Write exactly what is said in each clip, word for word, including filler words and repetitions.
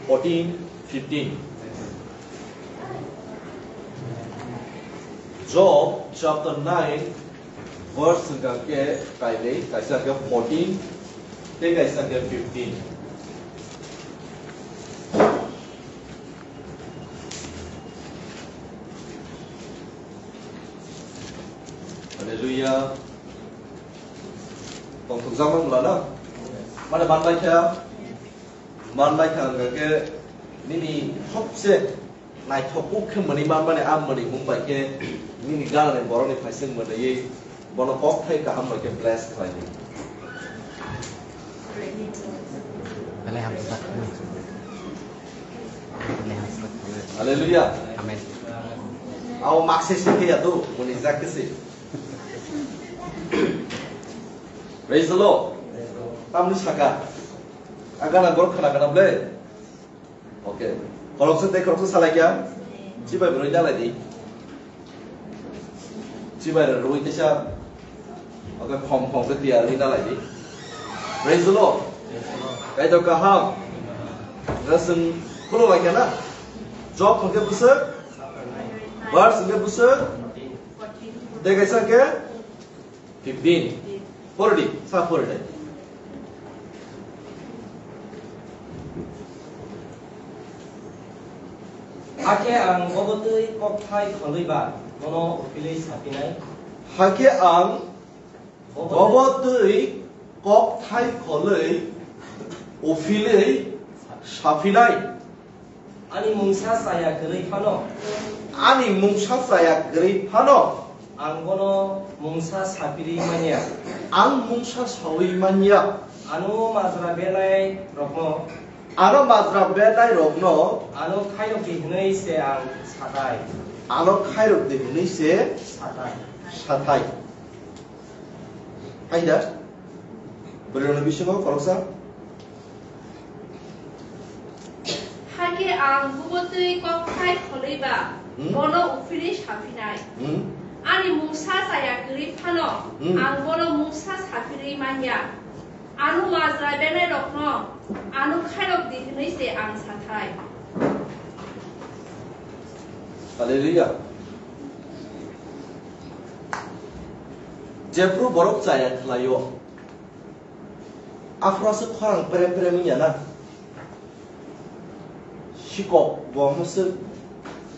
Fourteen, fifteen. Job chapter nine, verse hwnkha khe kainwi, kaisa khe fourteen, tei kaisa khe fifteen. Hallelujah. Tongthokjakma wngla na? Mane manlai kha, manlai kha hwnkha khe nini sobse naithok kuk khe mwnwi manmani a mwnwi mung bai khe nini ganani borokni phaising mwnwi bono kokthai kaham bai khe bless khlaidi. Belai hamjak. Belai hamjak. Hallelujah. Amen. Ao makse se khe ya do, mwnwi jak khe se. Praise the Lord. Tamni saka. Agana gor khana kana ble. Okay. Khoroksa tei khoroksa salai kya? Chibai bwrwi dalai di. Chibai rwi tesa. Okay, khom khom khe tiyar wi dalai di. Praise the Lord. Kaitor kaham. Rasung khuluk lai kya na? Job hwnkhe bwswk? Verse hwnkhe bwswk? Tei kaisa khe? Fifteen. Pori di, sa pori di. Hakhe ang bobo twi kokthai kholwi ba, bono uphilwi saphinai. Hakhe ang bobo twi kokthai kholwi uphilwi saphinai. Ani mungsa chaya kwrwi phano. Ani mungsa chaya kwrwi phano. Ang bono mungsa sapirwi manya. Ang mungsa sawi manya. Ano majra belai rokno. Ano majra belai rokno. Ano khairok di hwnwi se ang sathai. Ano khairok di hwnwi se sathai. Sathai. Hai da? Bwrwirokni bisingo khoroksa? Hakhe ang bubo twi kokthai kholwi ba, hmm? Bono uphilwi saphinai. Hmm? Ani mungsa chaya kwrwi phano, hmm, ang bono mungsa sapirwi manya. Ano majra belai rokno ano khairok di hwnwi se ang sathai. Hallelujah. Jephru borok chaya khlaio, aphuru aswk khorang prem prem wngya na? Sikok bo omo swk,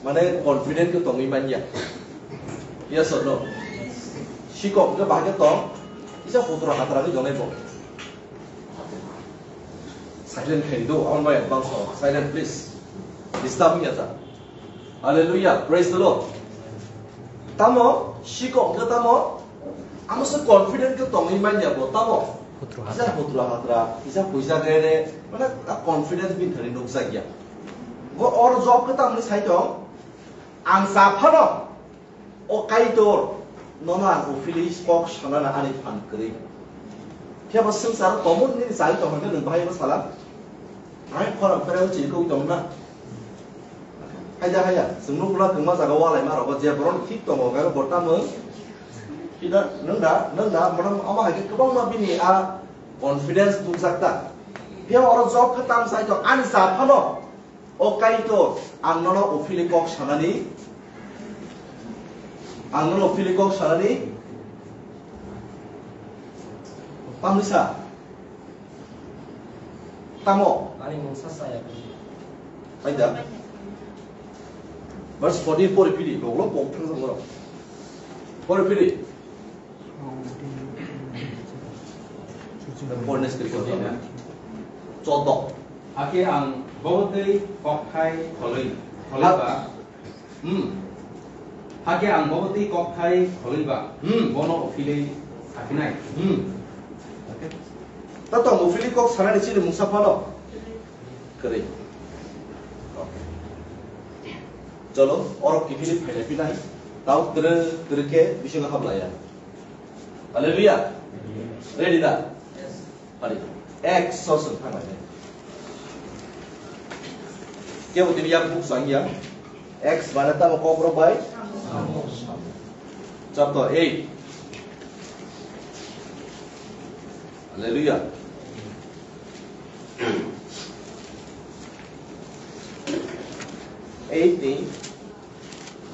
mane, confident khe tongwi manya. Yes or no? Sikok hwnkhe bahai khe tong, kisa hutra hatra wngwi tongnai bo. Silent khai do, on my advance o. Silent, please. Disturb wngya ta. Hallelujah. Praise the Lord. Tamo, sikok hwnkhe tamo, amo se confident khe tongwi manya bo, tamo? Hutra hatra. Kisa hutra hatra, kisa puisa gere, mane, a confidence bini thani nukjakya. Bo or job khe tamni sai tong, ang sa phano, O Kaitor, nono ang uphilwi kok sanana ani phan kwrwi. Phiya bo swngcharo tomung nini chai tongkha khe nwng bahai bo sala? Hai khorang pherao chini kok tongna. Haida haya, chwngno bula kwma jaga walai ma rogo je borok thik tongo, garo bo tamung. Kida nwng da, nwng da, mano ama hai khe kwbangma bini a confidence dukjak ta. Phiya oro job khe tam chai tong ani cha phano. O Kaitor, ang nono uphilwi kok sanani, ang nono uphilwi kok sanani, tamni sa? Tamo? Ani mungsa chaya kwrwi. Hai da? Verse fourteen pori phiri, boglo bok thang jang borok. Pori phiri. Fourteen, fourteen. Choddo. Hakhe ang bobo twi kokthai kholwi, kholwi ba, hmm. Hakhe ang bobo twi kokthai kholwi ba, hmm, bono uphilwi saphinai, hmm. Ta tong uphilwi kok sanani chini mungsa phano? Kwrwi. Okay. Cholo, oro kiphilwi phailai phinai. Tao twrwk twrwk khe bisingo hablaiya. Hallelujah. Ready da? Ready. Ek soson thanglai. Kebo tini yak buk sang ya. Ek mana tamo kok rok bai? Chapter eight. Hallelujah. eight ni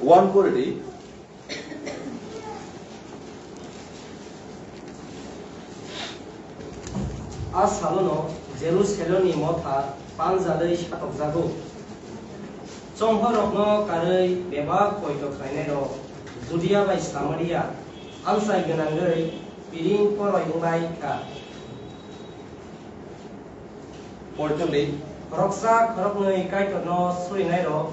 one pori di. A salono Jerusalemni motha panjadwi satokjago. Chonghorokno karwi bebak poito khlainairok Judia bai Samaria amchai gwnangwi piring poroi wngbai kha. Poito di. Khoroksa khoroknwi Kaitorno surinairok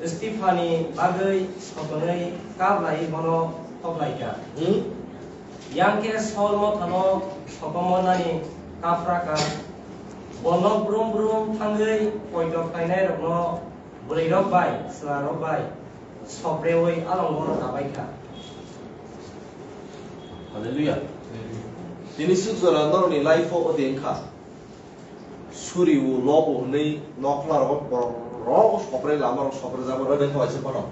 Stephanni bagwi sotonwi kablai bono hoklaikha. Hmm? Yang khe Sol mothano sokomornani kaphra kha. Bo nok brum brum thangwi poito khlainairokno bwrwirok bai chwlarok bai sopreui alongo nabaikha. Hallelujah. Tini suk jora norokni life-o odi wngkha. Suriu, lobo hwnwi nokhlarogo borok rogo sopre lamarok sopre jabo rwdeng kha waisa phano.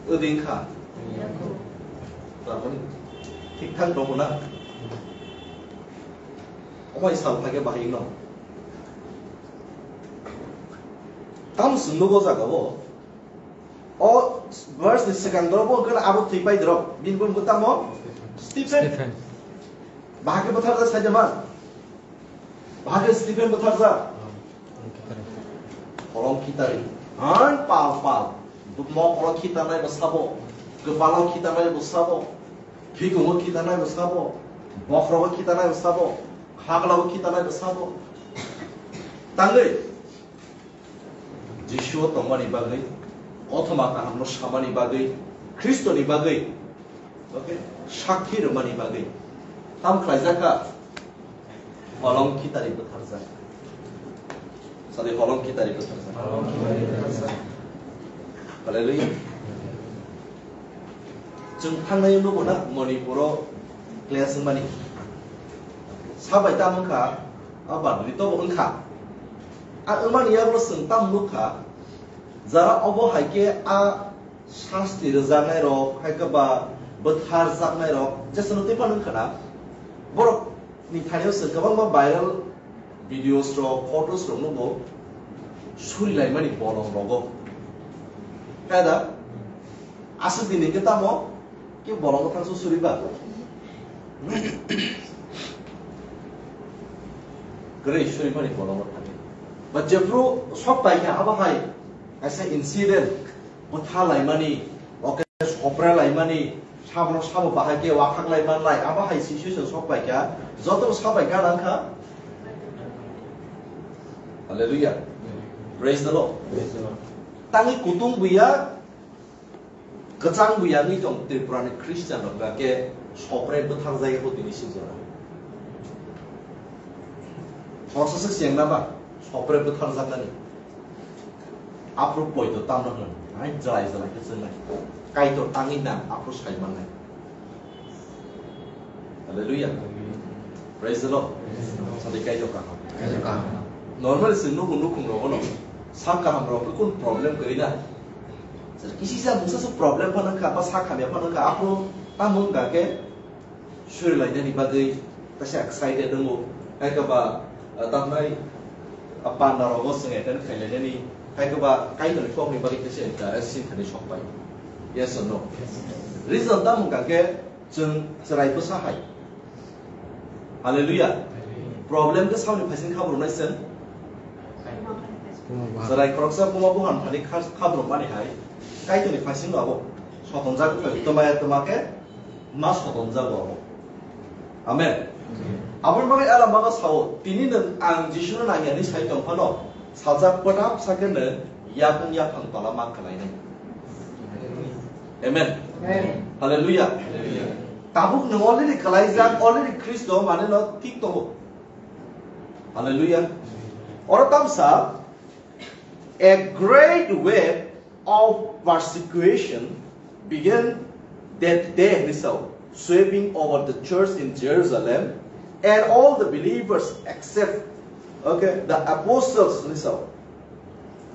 Wding kha. Tamoni thik thang tongo na. Omo sal phage bahai no. Tam swngno bo jaga o. O verse ni swkang dorok bo wngkha abo thwi pai dorok. Bini bumu tamo? Stephen. Stephen. Bahai khe bwtharjak saida man. Bahai khe Stephen bwtharjak. Holong khitari. Han pal pal. Mokolo khitanai bo sabo. Kwpalo khitanai bo sabo. Phikungo khitanai bo sabo. Bokhrogo khitanai bo sabo. Khaglao khitanai bo sabo. Tangwi. Jisuo tongmani bagwi, kothoma kahamno samani bagwi, Khristoni bagwi, okay, sakhi rwmani bagwi tam khlaijak kha, holong khitari bwtharjak. Sadi holong khitari bwtharjak. Hallelujah. Chwng thangnai nugo na Manipuro clash wngmani. Sabai tam wngkha, a badri tobo wngkha. A wngmani yago chwng tam nukha, jara obo hai khe a sasti rwjaknai rok, hai khe ba bwthar jaknai rok, jesano twi phano wngkha na. Borok ni thani o chwng kwbangma viral videos rok, photos rok nugo suri laimani bolong rogo. Kaida aswk din hwnkhe tamo ke bolong bwthang se suri ba? Kwrwi suri mani bolong bwthang. Ba jephru sok pai kha abo hai kaisa incident bwtha laimani, oke sopra laimani, Sabono sabo bahai khe wakhak lai man lai, abo hai situation sok pai kha, joto bo sabai gana wngkha. Hallelujah. Praise the Lord. Praise the Lord. Tangwi kutung buya, kwchang buya wngwi tong Tripura ni Christian rok ba khe sopre bwthar jaya bo tini sijora. Horsa se chengna ba, sopre bwthar jaknani. Aphuru poito tamno hwn, hai jwlai jwlai khe chwngnai. Kaitor tangwi nang aphuru sai mannai. Hallelujah. Praise the Lord. Sadi Kaitor kaham. Kaitor kaham. Normally chwng nukhung nukhung rogo no. Sa kaham rok khe kun problem kwrwi na. Kisi sa mungsa su problem phano kha, ba sa khamya phano kha, aphuru tamo wngkha khe surilainani bagwi kaisa excited wngo, hai khe ba, ah, tamnai, ah, panda rogo chwng attend khailainani, hai khe ba Kaitorni kokni bagwi kaisa interest sinthani sok pai. Yes or no? Reason tamo wngkha khe chwng chwrai bwsa hai. Hallelujah. Problem khe sauni phaising khabrumnai chwng. Chwrai khoroksa buma buhan thani kha-, khabrummani hai Kaitorni phaising abo sotonjak wngkha, twmaya twma khe ma sotonjago abo. Amen. Amen. Aboni bagwi Ela ma sao, tini nwng ang Jisuno nangya hinwi sai tong phano, sajak kwtam sa khe nwng yakung yaphang tola ma khlainai. Amen. Amen. Hallelujah. Hallelujah. Tabuk nwng already khlaijak, already Khristo mane no thik tongo. Hallelujah. Oro tamsa, a great wave of persecution began that day, hinwi sao, sweeping over the church in Jerusalem, and all the believers except, okay, the apostles, hinwi sao,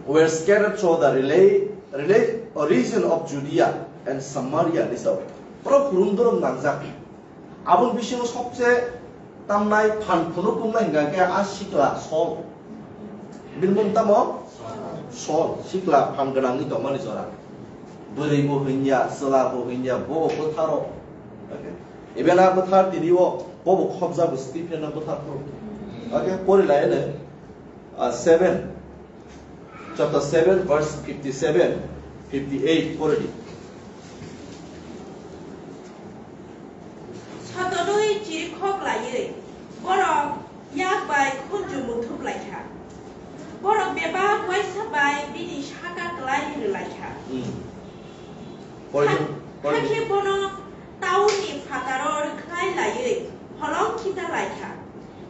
were scattered through the relay, relay, region of Judea and Samaria, hinwi sao. Borok hurum durum nangjak. Aboni bisingo sobse tamnai phan phunuk wngnai hingka khe a sikla Sol. Bini mung tamo? Sol, sikla phan gwnangwi tongmani jora. Bwrwi bo hwnya, chwla bo hwnya, bo bo bwtharo. Okay. Even a bwthar tini o, bo bo khopjago Stephen no bwthar phuru. Okay, pori lai ene, ah, seven. Chapter seven, verse fifty-seven, fifty-eight, pori di. Sotonwi chirikhok laiwi borok yak bai khunju muthub lai kha. Borok bebak uaisa bai bini saka klai rw lai kha. Hmm. Pori di, pori di. Hakhe bono taunni phataro rwkhlai laiwi holong khitar lai kha.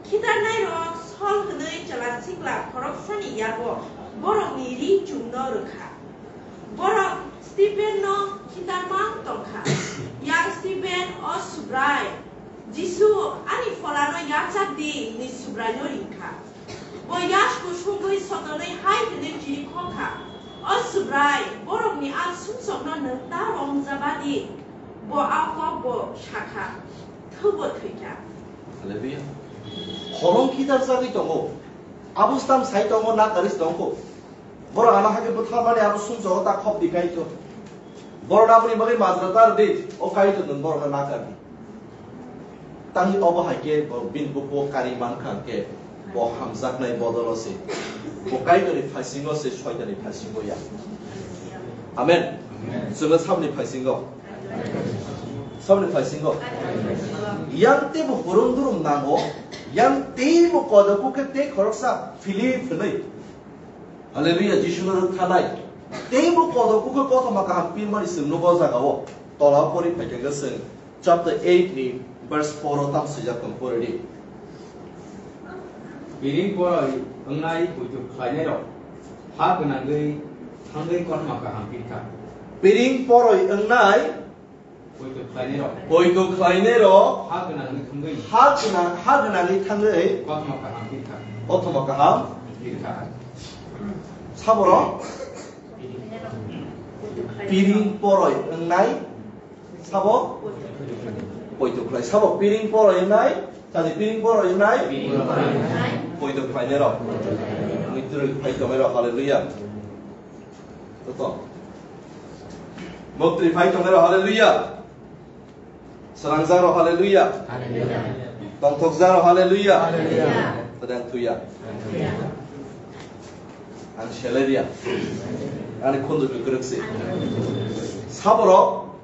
Khitarnairok Sol hwnwi chwla sikla khoroksani yago borokni ri chumno rw kha. Borok Stephen no khitarma wng tong kha. Yak Stephen, o Subrai, Jisu, ani pholano yachak di, hwnwi Subraino ring kha. Bo yas kusugwi sotonwi hai hwnwi chirikhok kha, O Subrai, borokni a sumsokno nwng ta romjaba di. Bo a kok bo sa kha, thwbo thwi kha. Hallelujah. Holong khitarjagwi tongo. Abo stam sai tongo, nakari se tongkho. Borok ano hakhe bwtharmani abo sumsogo ta khop di Kaitor. Borok aboni bagwi majra tar di, o Kaitor nwng borokno nakar di. Tangwi obo hai khe bo bini bukugo kari man kha khe bo hamjaknai bodolo se. Bo Kaitorni phaisingo se, Soitanni phaisingo ya. Amen. Amen. Chwngno saboni phaisingo. Saboni phaisingo. Yang teibo hurum durum nango, yang teibo kodoku khe tei khoroksa Philip hwnwi. Hallelujah, Jisuno rwkthanai. Teibo kodoku khe kothoma kaham pirmani chwng nugo o jagao. Tola pori phaikhe chwng chapter eight ni verse four o tam swijak tong pori di. Piring poroi wngnai poito khlainairok ha gwnangwi thangwi kothoma kaham pirkha. Piring poroi wngnai Poito khlainairok. Poito khlainairok. Ha gwnangwi thangwi. Ha gwnang, ha gwnangwi thangwi. Kothoma kaham pirkha. Kothoma kaham. Pirkha. Saboro. Piring poroi wngnai. Sabo. Poito khlai. Sabo piring poroi wngnai. Tadi piring poroi wngnai. Piring poroi wngnai. Poito khlainairok. Mitri phai tongnairok. Hallelujah. Toto. Mukti phai tongnairok, hallelujah. Srangjak rok, hallelujah. Hallelujah. Tongthokjak rok, hallelujah. Hallelujah. Tadang tuya. Hallelujah. Ang seleria. Ani khunju kwkrwk se. Saboro.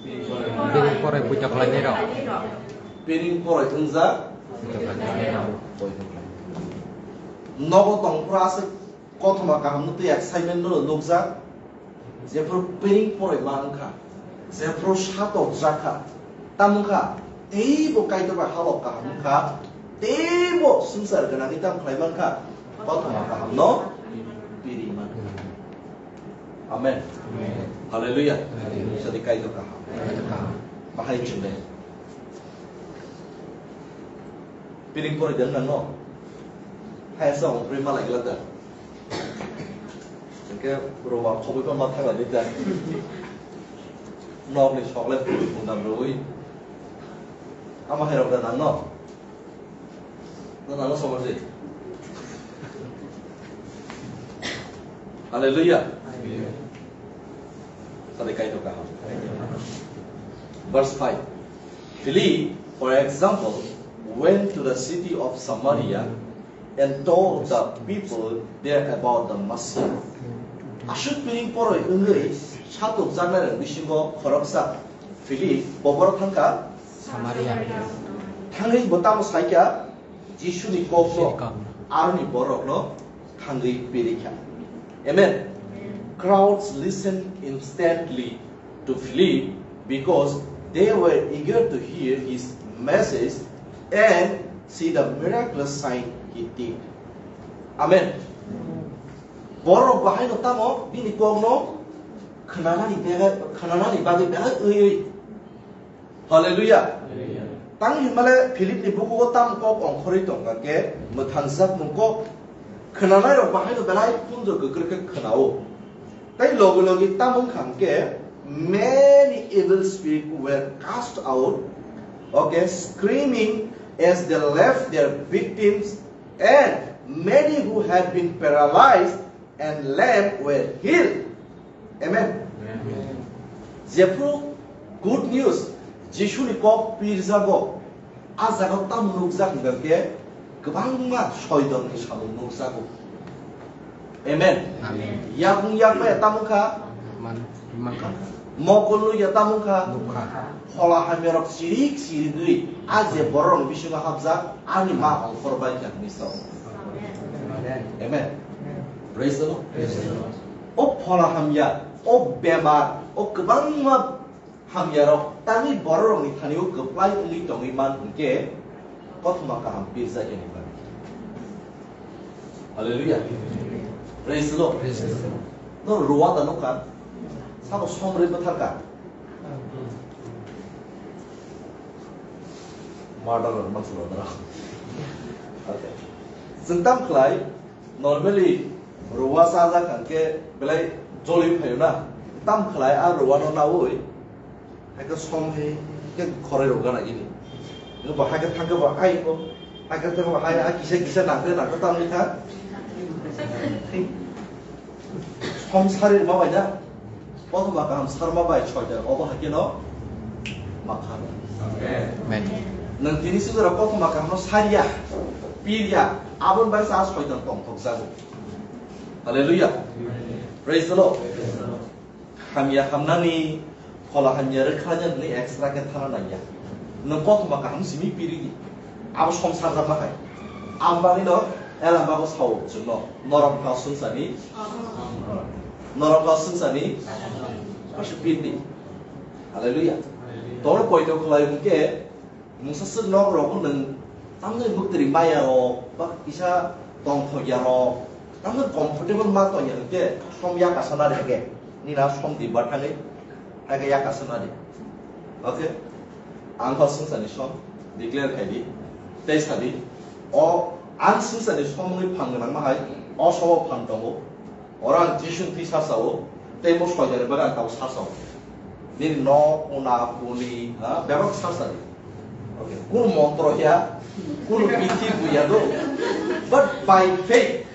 Piring poroi poito khlainairok. Piring poroi wngjak. Poito khlainairok. Nogo tongphuru aswk kothoma kahamno tei excitement no nukjak. Jephuru piring poroi ma wngkha, jephuru satokjak kha, tamo wngkha, teibo Kaitor bai halok kaham wngkha, teibo swngchar gwnangwi tamo khlai mankha, kothoma kahamno piri mankha. Amen. Amen. Hallelujah. Hallelujah. Sadi Kaitor kaham. Kaitor kaham. Bahai chwng de. Piring poroi de wngkha no. Hai sa ongkhorwi malai glak da. Hwnkhe roba khobwi ma thanglaini da. Nokni soklai phuru phundam rwi. Ama hai rok da nang no. No nang no somajik. Hallelujah. Sadi Kaitor kaham. Verse five. Philip, for example, went to the city of Samaria and told the people there about the Messiah. Aswk piring poroi wngwi satokjaknairok bisingo khoroksa Philip bo boro thangkha Samaria. Thangwi bo tamo saikha Jisuni kokno Sirkam. Aroni borokno thangwi pirikha. Amen. Crowds listened intently to Philip because they were eager to hear his message and see the miraculous sign he did. Amen. Borok bahaino tamo bini kokno khnanani bega-, khnanani bagwi belai wi wi. Hallelujah. Hallelujah. Tang hinmale Philip ni bukugo tam kok ongkhorwi tongkha khe mwthangjak mung kok. Khwnanai rok bahaino belai punjo kwkrwi khe khwnao. Tei logi logi tam wngkha hwnkhe many evil spirits were cast out, okay, screaming as they left their victims and Many who had been paralyzed and lame were healed. Amen. Amen. Jephru good news, Jisuni kok pirjago, a jaga tamo nukjak hwnkhe kwbangma soidonni samung nukjago. Amen. Amen. Yakung yakmaya tamo kha? Man-, man kha. Mokol luya tamo kha? Nukha. Phola hamyarok chirik chirigwi a je bororokni bisingo hapjak, ani ma ongkhor bai kha hwnwi sao. Amen. Praise the Lord. Praise the Lord. O phola hamya, o bemar, o kwbangma hamyarok tangwi bororokni thani-o kwplai wngwi tongwi man hwnkhe kothoma kaham pirjakya ni bagwi. Hallelujah. Praise the Lord. Praise the Lord. No ruwa da nukha. Sabo somrwi bwtharkha. Murder mansulo dara. Okay. Chwng tam khlai, normally ruwa chajak hwnkhe belai joli phaio na. Tam khlai a ruwa no nawi. Haikhe som hai khe khoroi rok gana gini. Bo haikhe thangkhe bo hai bo. Haikhe thangkhe bo hai, hai kisa kisa nangkhe nangkhe tamni kha. Som sari ma bai na. Kothoma kaham sarma bai soitan obo haikhe no ma kha. Amen. Nang tini sujara kothoma kaham no sariya, pirya, abon bai sa soitan tongthok jago. Hallelujah. Praise the Lord. Hamya hamnani, phola hamya rwkha hwnwi extra khe thana nangya. Nwng kothoma kaham simi piridi. Abo somsar jaba hai. Ang bagwi no elamba bo sao chwngno. Norok no swngchani. Norok no swngchani. Asuk pirdi. Hallelujah. Toro poito khlai hwnkhe Mungsa swk nok rok nwng tamni mwktwiri maya rok ba kisa tongthokya rok tamni comfortable ma tongya hwnkhe som yakasa nari hake nina som di ba thangwi hake yakasa nari. Okay, ang kha swngchani som declare khai di tei sa di o ang swngchani som wngwi phan gwnang ma hai o somo phan tongo. Oro ang Jisuni thwi sarsao, tei bo soitanni bagwi ang tabuk sarsao. Nini nok, una, kuni, ha, bebak sarsadi. Okay, kunu montro ya, kunu bithi buya do. But by faith,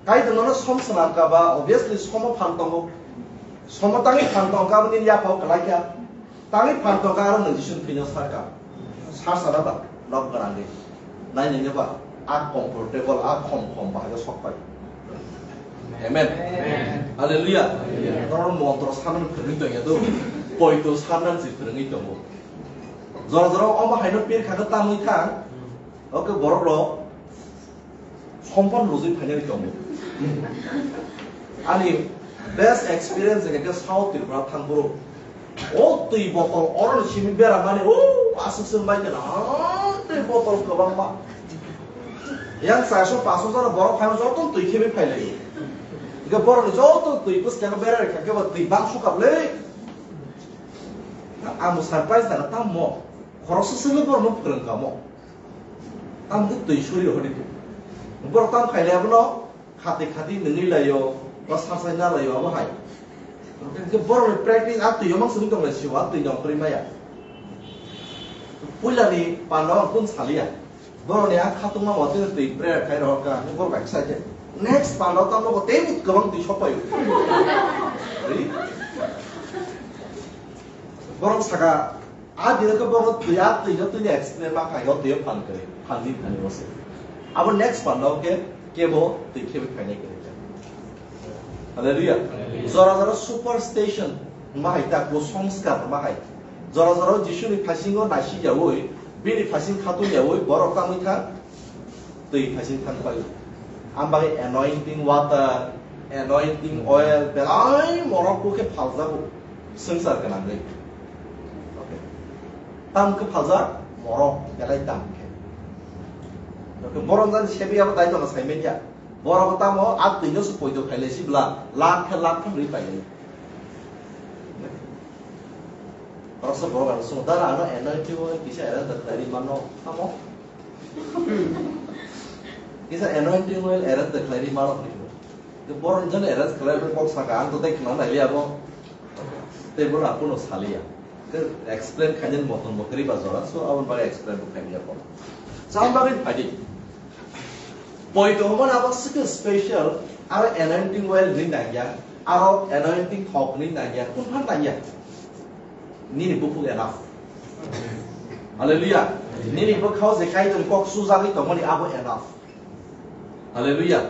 Kaitor nono som swnam ka ba, obviously somo phan tongo. Somo tangwi phan tong ka bo nini yaphao kwlai kha. Tangwi phan tongkha aro nwng Jisuni thwino sarkha. Sarsana ba nok gwnangwi. Nainani ba a comfortable, a khom khom bahai sok pai. Amen. Amen. Hallelujah. Hallelujah. Norok montro sanani phwrwngwi tongya do. Poito sanani se phwrwngwi tongo. Jora jora omo haino pir kha khe tamwi thang. Okay, borok rok Sompon rujui phainani tongo. Ani best experience hwnkhe South Tripura thangphuru. O twi botol oroni simi beramani, o aswk swng bai kheno, o twi botol kwbangma. Yang charsho pansho jona borok phaino joto twi khebwi phailaio. Hwnkhe borokni joto twi bwskang berai rwkha khe bo twi bang sukha bwle. Ang bo surprise jana tammo. Khoroksa swngwi borokno phwrwng kha mo. Tamo khe twi suri rw hwnwi tong. Borok tamo khailai abono khati khati nungwi laio, ba sasai na laio abo hai. Hwnkhe borokni practice a twi omang simi tonglai sio, a twi nongkhorwi maya. Puilani panda ang kun saliya. Borokni a khatungma watwi twi prayer khai rohor kha, hwnkhe borok bai sai khe. Next panda tamo bo tei kwbang twi sok paio. Borok saka, A dino khe borok twi, a twi no twini explain ma kha, o twi o phan kwrwi, phan di thani bo se. Abo next panda o khe kebo twi khebwi phainai kwrwi kha. Hallelujah. Hallelujah. Jora jora superstition ma hai ta, kusanskar ma hai. Jora jora Jisuni phasingo naisik yaui, bini phasing khatung yaui borok tangwi kha. Twi phaising thang pai. Ang bagwi anointing water, anointing oil, belai morok khe phaljago swngchar gwnangwi. Okay. Tam khe phaljak morok, belai tam khe. Okay, borok jani sebi abo dai tono sai media. Borok tamo a twi no se poito khailai sibla, lakh khe lakh khe rwi pailai. Borok se borok ano sungo, dara ano anointing oil kisa era da tari mano, tamo. Kisa anointing oil arrange da khlai ri mano hwnwi. Ke borok jani arrange khlai ri kok saka, ang to tei khna nai liya bo. Tei bono ang kuno saliya. Ke explain khainani motom bo kwrwi ba jora, so aboni bagwi explain bo khainai ya bono. Cham bagwi phai di. Poito hwnmani abo swkhe special, aro anointing oil hwnwi nangya, aro anointing thok hwnwi nangya, kunphan nangya. Nini bukhuk enough. Hallelujah. Nini bwkhao je Kaitorni kok sujagwi tongmani abo enough. Hallelujah.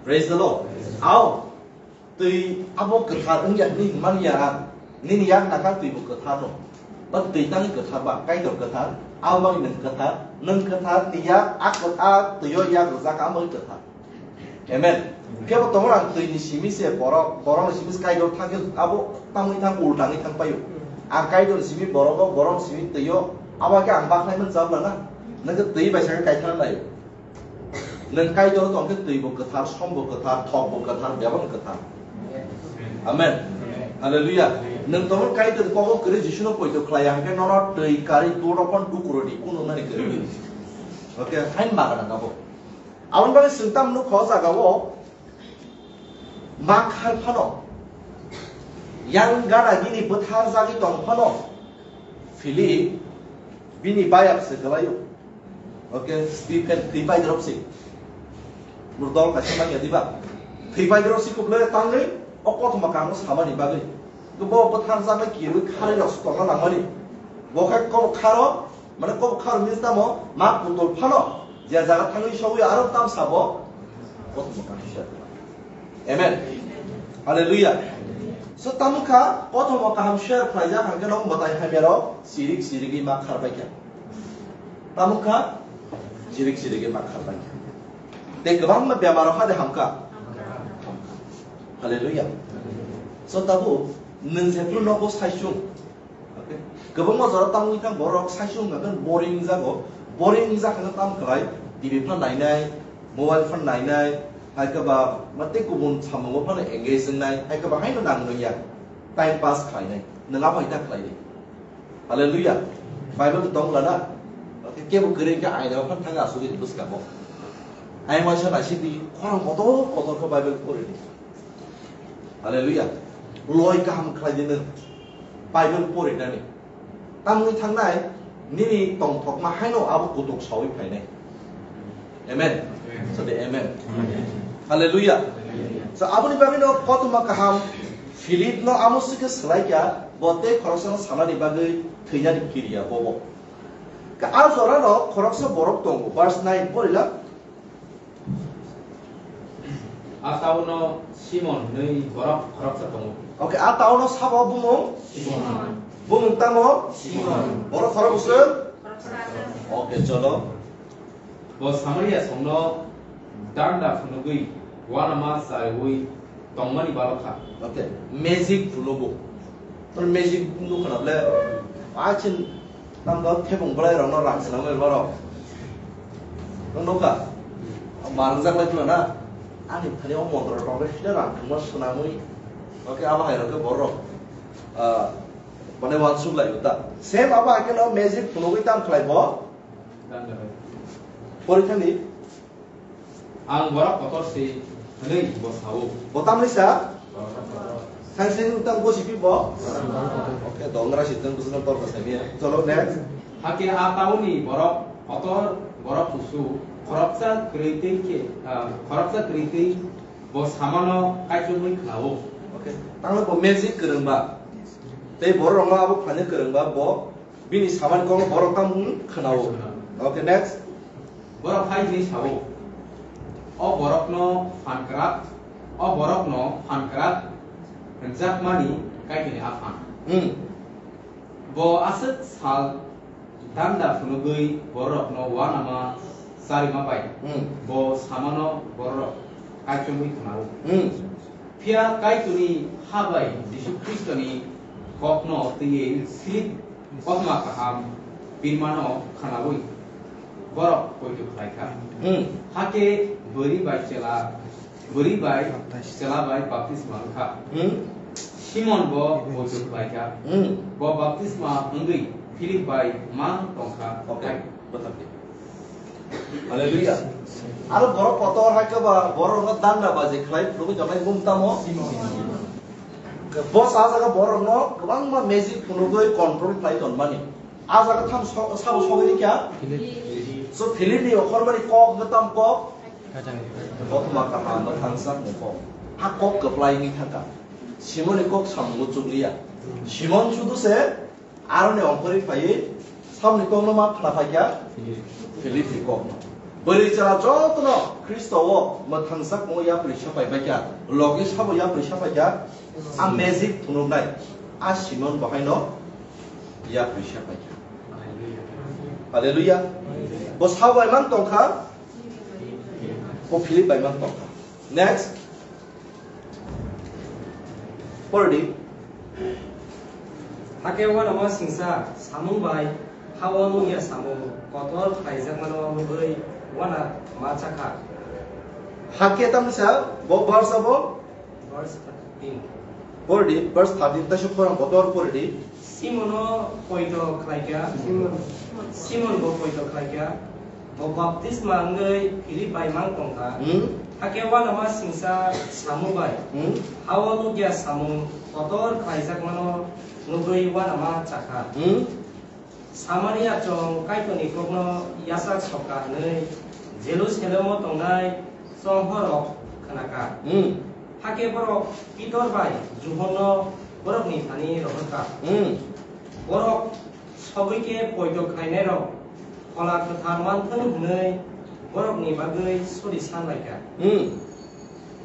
Praise the Lord. Ao. Twi abo kwthar wngya hwnwi hwnmani ya, nini yak naka twi bo kwthar no. Ba twi tangwi kwthar ba, Kaitor kwthar, aboni nwng kwthar, nwng kwthar ni yak a kwthar twi o yak rwjak aboni kwthar. Amen. Kebo tongo ang twi ni simi se borok, borok ni simi se Kaitor thang khe abo tamwi thang ulta wngwi thang paio. Ang Kaitor ni simi borok o, borok ni simi twi o, abo khe ang bakhlai man chabla na. Nwng khe twi bai sa khe kaithar naio. Nwng Kaitor tong khe twi bo kwthar, som bo kwthar, thok bo kwthar, bebak bo kwthar. Amen. Hallelujah. Nwng tongmani Kaitor kogo kwrwi Jisuno poito khlai ya hwnkhe nono twi karwi duro phano dukurodi kunu nani kwrwi. Okay, hain magana kabo. Aboni bagwi chwng tamo nukha o jaga o ma khar phano, yang gana gini bwthar jagwi tong phano Philip bini bayap se kwlaio. Okay, Stephen thwi pai drop si. Mur dol kaisa manya diba. Thwi pai drop si kuble tangwi o kothoma kamo samani bagwi. Bo bwthar jagwi kirwi kharwi rok tongna langmani. Bo khe kok kharo, mane kok kharo means tamo ma kutul phano. Je jaga thangwi sogwi aro tam sabo kothoma kamo share. Amen. Hallelujah. So tamo kha kothoma kaham share khlaijak hangke nok mwtai hamya rok sirik sirigwi ma kharbai kha. Tamo kha sirik sirigwi ma kharbai kha. Tei kwbangma bemar rok hade hamkha. Hallelujah. So tabuk nwng jephru nogo saichung. Okay. Kwbangma jora tamo wngkha borok saichung hwnka khe boring jago. Boring wngjakha khe tamo khlai T V phan nainai, mobile phan nainai, hai khe ba ma tei kubun samungo phano engage wngnai, hai khe ba haino nang nungya time pass khlainai. Nwng aphai ta khlai di. Hallelujah. Bible tong lana. Okay, kebo kwrwi khe aina phan thang asugwi bwskango. Ai waisa naisidi khorang kotor kotor khe Bible pori di. Hallelujah. Loi kaham khlai di nwng Bible porinani. Tamni thangnai nini tongthokma haino abo kutuk sawi phainai. Amen. Amen. Sade amen. Amen. Hallelujah. Hallelujah. So aboni bagwi no kothoma kaham Philip no amo sikhe swlai kha, bo tei khoroksa no sanani bagwi thwinani kiriya bobo. Ka a jora no khoroksa borok tongo. Verse nine porila. A taono Simon hwnwi borok khoroksa tongo. Okay, a taono sabo bumung? Simon. Bumung tamo? Simon. Borok khorok bwswk? Khoroksa. Okay, cholo. Bo Samaria songno danda phunugwi uanama chaiwi tongmani balo kha. Okay, magic phunugo. Tor magic nukha na ble, achin tamo thebong belai rokno rang swnamwi borok. Nwng nukha? Mangjak lai phano na? Ani thani o montro tongkhe sida rang thangma swnamwi. Okay, abo hai rokhe borok, ah, mane wansuk lai ta. Same abo hai kheno magic phunugwi tam khlai bo. Porikha ni. Ang borok kotor se hwnwi bo sao. Bo tamni sa? Borok kotor. Sangseng utang bo sipi bo? Oke, dongra si tang business tor ko sami ya. Cholo next. Hake a tauni borok kotor, borok kusu, khoroksa kwrwi tei khe, ah, khoroksa kwrwi tei bo samano kaichomwi khlao. Oke. Tanglo bo magic kwrwngba. Tei borok rokno abo khlaina kwrwngba bo Bini samani kokno borok tamo wng khwnao. Okay, next. Borok hai hwnwi sao, "O borokno phan kwrak, o borokno phan kwrak hwnjakmani Kaitorni aphang." Hmm. Bo aswk sal danda phunugwi bororokno uanama charima bai. Hmm. Bo samano bororok kaichomwi khwnao. Hmm. Phiya Kaitorni ha bai Jisu Khristoni kokno twiwi Philip kothoma kaham birmano khwnaui borok poito khlai kha. Hmm. Hakhe bwrwi bai chela, bwrwi bai chela bai baptisma wng kha. Hmm. Simon bo poito khlai kha. Hmm. Bo baptisma wngwi Philip bai mang tong kha. Okay. Bwthar di. Hallelujah. Aro borok kotor hai khe ba borok no danda baji khlai phunugwi tongnai bum tamo? Bo sa jaga borok no kwbangma magic phunugwi control khlai tonmani. A jaga tham so-, sabo sogwi rikha? So Philip ni okhormani kok hwnkhe tam kok? Kothoma kaham mwthangsa mung kok. A kok kwplai wngwi thangkha. Simon ni kok samung chukliya. Simon sudu se aroni ongkhorwi phaiwi samni kokno ma khna phaikha. Philip ni kokno. Bwrwi chwla jotono Khristo o mwthangsa mung yapri sapai baikha. Logi sabo yapri sapaikha. A magic phunuknai. A Simon bahaino yapri sapaikha. Hallelujah. Bo sabai mang tongkha. Bo Philip bai mang tongkha. Next. Pordi. Hakhe uanama singsa samung bai ha-o nukya samung kotor khlaijakmano nugwi uanama chakha. Hakhe tamni sa bo verse abo? Verse thirteen. Pordi, verse thirteen, ta suk porang kotor pordi. Simono poito khlaikha. Simon. Simon bo poito khlaikha. Bo baptisma wngwi Philip bai mang tongkha. Hmm? Hakhe uanama singsa samung bai. Hmm? Ha-o nukya samung kotor khlaijakmano nugwi uanama chakha. Hmm? Samaria chong Kaitorni kokno yachak sokha hwnwi Jerusalemo tongnai chonghorrok khnakha. Hmm. Hakhe borok Pitor bai Johonno borokni thani rohorkha. Hmm. Borok sogwi khe poito khlainairok Phola Kwthar manthung hwnwi borokni bagwi suri san laikha. Hmm.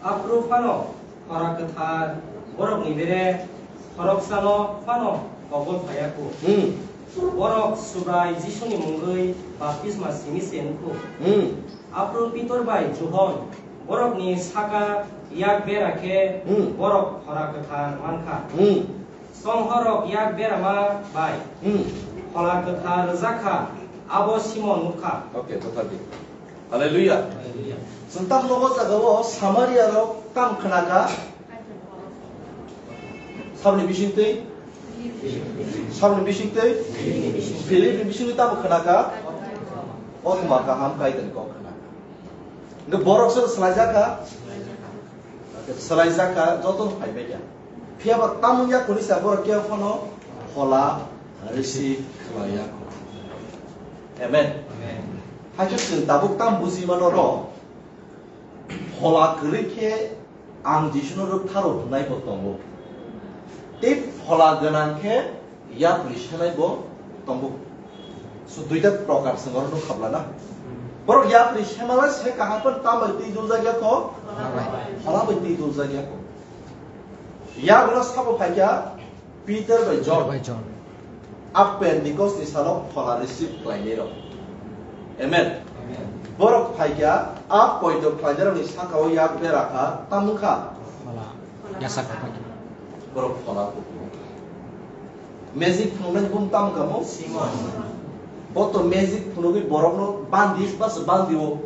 Aphuru phano Khora Kwthar borokni bere khoroksano phano kobol phaiya kho. Hmm. Borok Subrai Jisuni mungwi baptisma simi se wng kho. Hmm. Aphuru Pitor bai Johon borokni saka yak bera khe Hmm. borok Khora Kwthar man kha. Hmm. Chonghorrok yak berama bai Hmm. Phola Kwthar rwjak kha, abo Simon nuk kha. Okay, kothar di. Hallelujah. Hallelujah. Chwng tam nogo jaga o Samaria rok tam khna kha. Sabni bising twi? Sabni bising twi? Philip ni bising twi tam khna kha. O thuma kaham Kaitor ni kok khna kha. Nge borok se swlai jak kha. Swlai jak kha, joto phai bai kha. Phiya ba tamung yak kuni sa borok khe phano phola receive khlai ya kho. Amen. Amen. Hakhe chwng tabuk tam buji mano ro, phola kwrwi khe ang Jisuno rwk tharo hwnwi bo tongo. Tei phola gwnang khe yapri senai bo tongo. So duita prokar se oro nuk khabla na. Borok yapri semala se kaham pan tam bai twi dul jagya kho. Phola bai twi dul jagya kho. Yaguno sabo phaikha Peter bai John. Bai John. A Pentecost ni salo phola receive khlainai rok. Amen. Amen. Borok phaikha a poito khlainai rok ni saka o yak bera kha tamung kha. Phola. Yasa kha. Borok phola kuphur. Magic phunuknai bum tam kamo? Simon. Bo to magic phunugwi borokno bandi bas bandi o.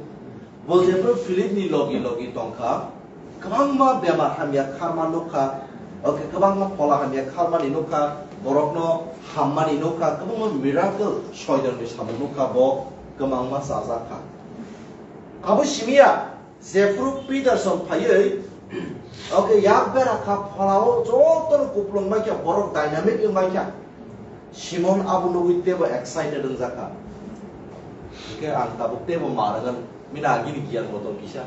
Bo jephru Philip ni logi logi tongkha, kwbangma bemar hamya kharma nukha, oke kwbangma phola hamya kharmani nukha, borokno hammani nukha, kwbangma miracle soitorni samung nukha, bo kwbangma chajakha. Abo simiya, jephru Peterson phaiwi, oke yak bera kha, pholao jotono kuplung maikha, borok dynamic wngmaikha. Simon abo nugwi teibo excited wngjakha. Hwnkhe ang tabuk teibo ma rwngmani, bini agini giyan bo tong kisa.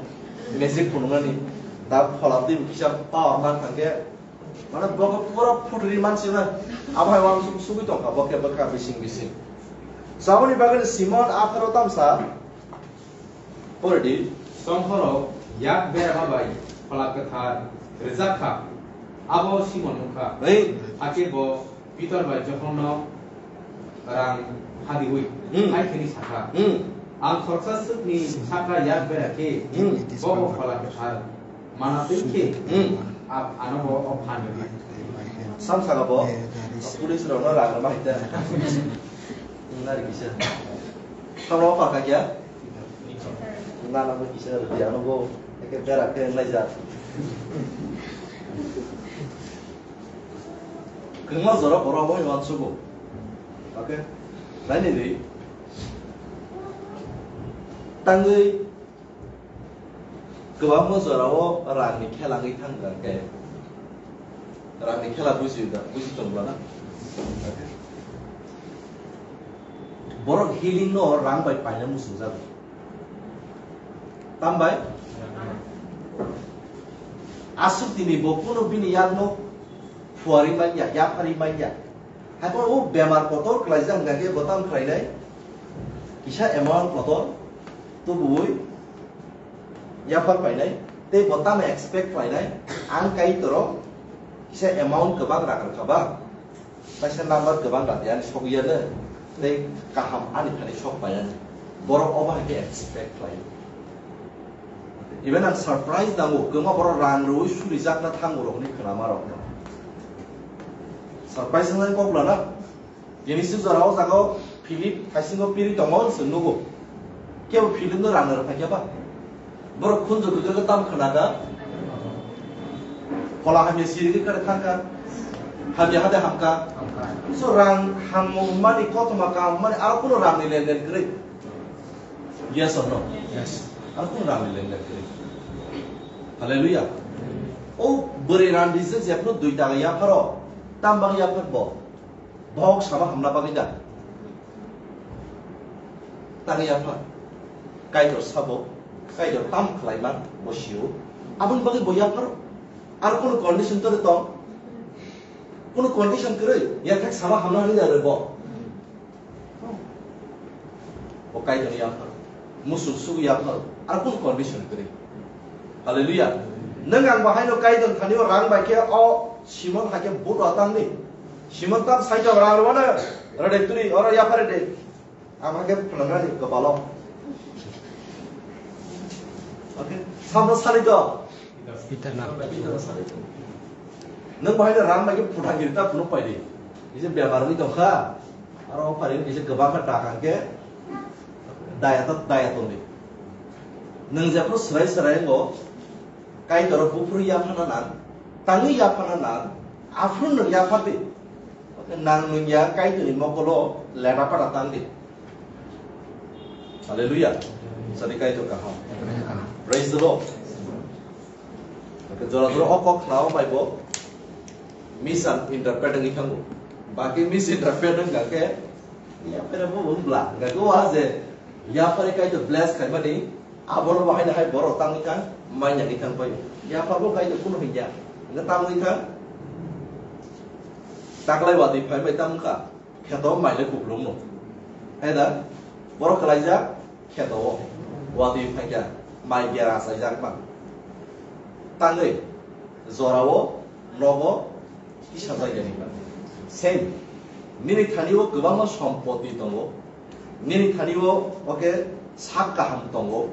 Magic phunuknani, tabuk phola twibo kisa power man thangkhe, mane bo khe pura phutri mansi na. Abo hai uansuk sugwi tongkha, bo khe bwkha bising bising. Saboni bagwi Simon apharo tamsa. Pordi. Chonghorrok yak berama bai Phola Kwthar rwjak kha, abo Simon wng kha. Ei. Hakhe bo Pitor bai Johonno rang hadiui Hmm. hai kheni sa kha, Hmm. "Ang khoroksa swkni sakha yak bera khe Hmm. bobo Phola Kwthar mana twi khe Hmm. a-, ano bo o phan rwdi." Sam saka bo, police rokno rang rwma hai ta. Nari kisa. Tamo paka kya? Na, na, kisa rwdi, ano bo, eke bera khe nai ja. Kwbangma jora borok abo uansugo. Okay? Naini di. Tangwi kwbangma jorao rangni khela wngwi thangkha khe, rangni khela buji da, buji tongla na? Borok healing no rang bai paina muchungjago. Tambai? Aswk tini bo kunu bini yakno phuarwi manya, yapharwi manya. Haiphano o bemar kotor klaijak hwnkha khe bo tamo khlainai? Kisa amount kotor tubuwi yaphar painai, tei bo tamo expect khlainai? Ang Kaitorno kisa amount kwbang rang rwkha ba? Kaisa number kwbang rati ani sok ya le, tei kaham ani thani sok pai ani. Borok obo hai khe expect khlai. Even ang surprise nango, kwma borok rang rwui sulijakna thango rokni khnama rokno. Surprise wngnai kok lana. Genesis jora o jaga o Philip haisingo piri tongo, chwng nugo. Kebo Philip no rang rwphai khe ba? Borok khunju kwkhe tam khna kha. Phola hamya siri khe kare thang kha. Hamya hade ham kha. So rang ham mani, kothoma kam mani, aro kuno rang ni lenden kwrwi. Yes or no? Yes. Aro kuno rang ni lenden kwrwi. Hallelujah. O bwrwi rang di je jepno dui taka yapharo. Tam bang yaphar bo. Bohok sama hamna bagwi da? Tang yapha. Kaitor sabo, Kaitor tam khlaiman bo sio. Aboni bagwi bo yapharo. Ar kunu condition to tong? Kunu condition kwrwi, yathak sama hamna hwnwi da rw bo. Bo Kaitor yapharo. Musuk sugu yapharo. Ar kunu condition kwrwi. Hallelujah. Nwng ang bahaino Kaitor thani o rang bai khe o Simon hai khe but watang ni. Simon tam sai jok rang rwmano rwdek turi oro yaphare de. Ang hai khe phnangrani kwbalo. Okay. Samno sani to. Peter na. Nwng bahaino rang bai khe phuthang giri ta phunuk pai di. Ise bemar wngwi tong kha. Aro o pharing kisa kwbang kha taka hwnkhe daya ta daya tongdi. Nwng jephru swrai swrai wngo, Kaitor buphuru yaphana nang, tangwi yaphana nang, aphuru nwng yaphardi. Nang nwng ya Kaitorni mokolo leta pata tangdi. Hallelujah. Sadi Kaitor kaham. Praise the Lord. Hwnkhe jora jora o kok khnao bai bo misinterpret wngwi thango. Baki misinterpret wngkha khe yaphare bo wng bla. Hwnkhe o ha je yaphare Kaitor bless khaimani abono bo haino hai borok tangwi thang manya wngwi thang bai. Yaphar bo Kaitor kuno hwnkya. Hwnkhe tangwi thang. Taklai watwi phai bai tang wngkha. Kheto mai le kupulung no. Hai da? Borok kwlaijak kheto o. Watwi phaikya mai bera achaijak ba. Tangwi jora o nogo kisa jagani ba. Same. Nini thani o kwbangma sompoti tongo. Nini thani o, okay, sak kaham tongo.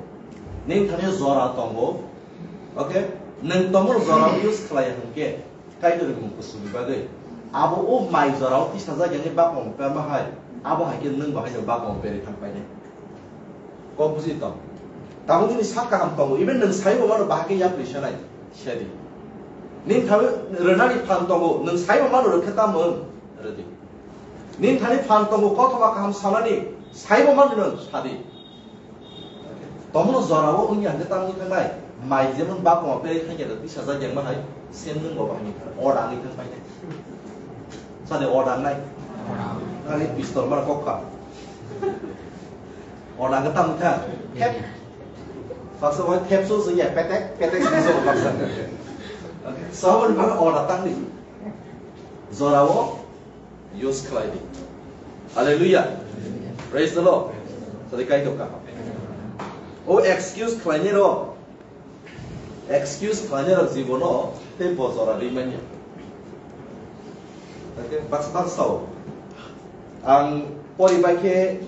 Nini thani o jora tongo. Okay? Nwng tongmani jora o use khlai hwnkhe Kaitorni mung kusuni bagwi. Abo o mai jorao tisajak yani bakmang perma hai. Abo hai khe nwng bo haino bakmang perwi thang painai. Kok buji tong. Tabuk nini sak kaham tongo. Even nwng saibo mano bahai khe yapri sanai. Sedi. Nini thani rwnani phan tongo. Nwng saibo mano rwkhe tamo rwdi. Nini thani phan tongo kothoma kaham sanani. Saibo mano nwng sadi. Tomono jorao wngya hwnkhe tamo wngkha nai, mai jemon bakmo peri thangya da tisa jak yang bahai, sem nwng bo bahai wngkha, oda wngwi thang painai. Sade oda nai. Nani pistol mar kokha. Oda wngkha tamo wngkha. Thep. Baksa bai thep so so ya petek, petek so so baksa. Sabon bang oda tangni. Jorao use khlai di. Hallelujah. Praise the Lord. Sadi Kaitor kaham. O excuse khlainai rok, excuse khlainai rok jibono tei bojora ri manya. Okay, bas bas sao. Ang pori bai khe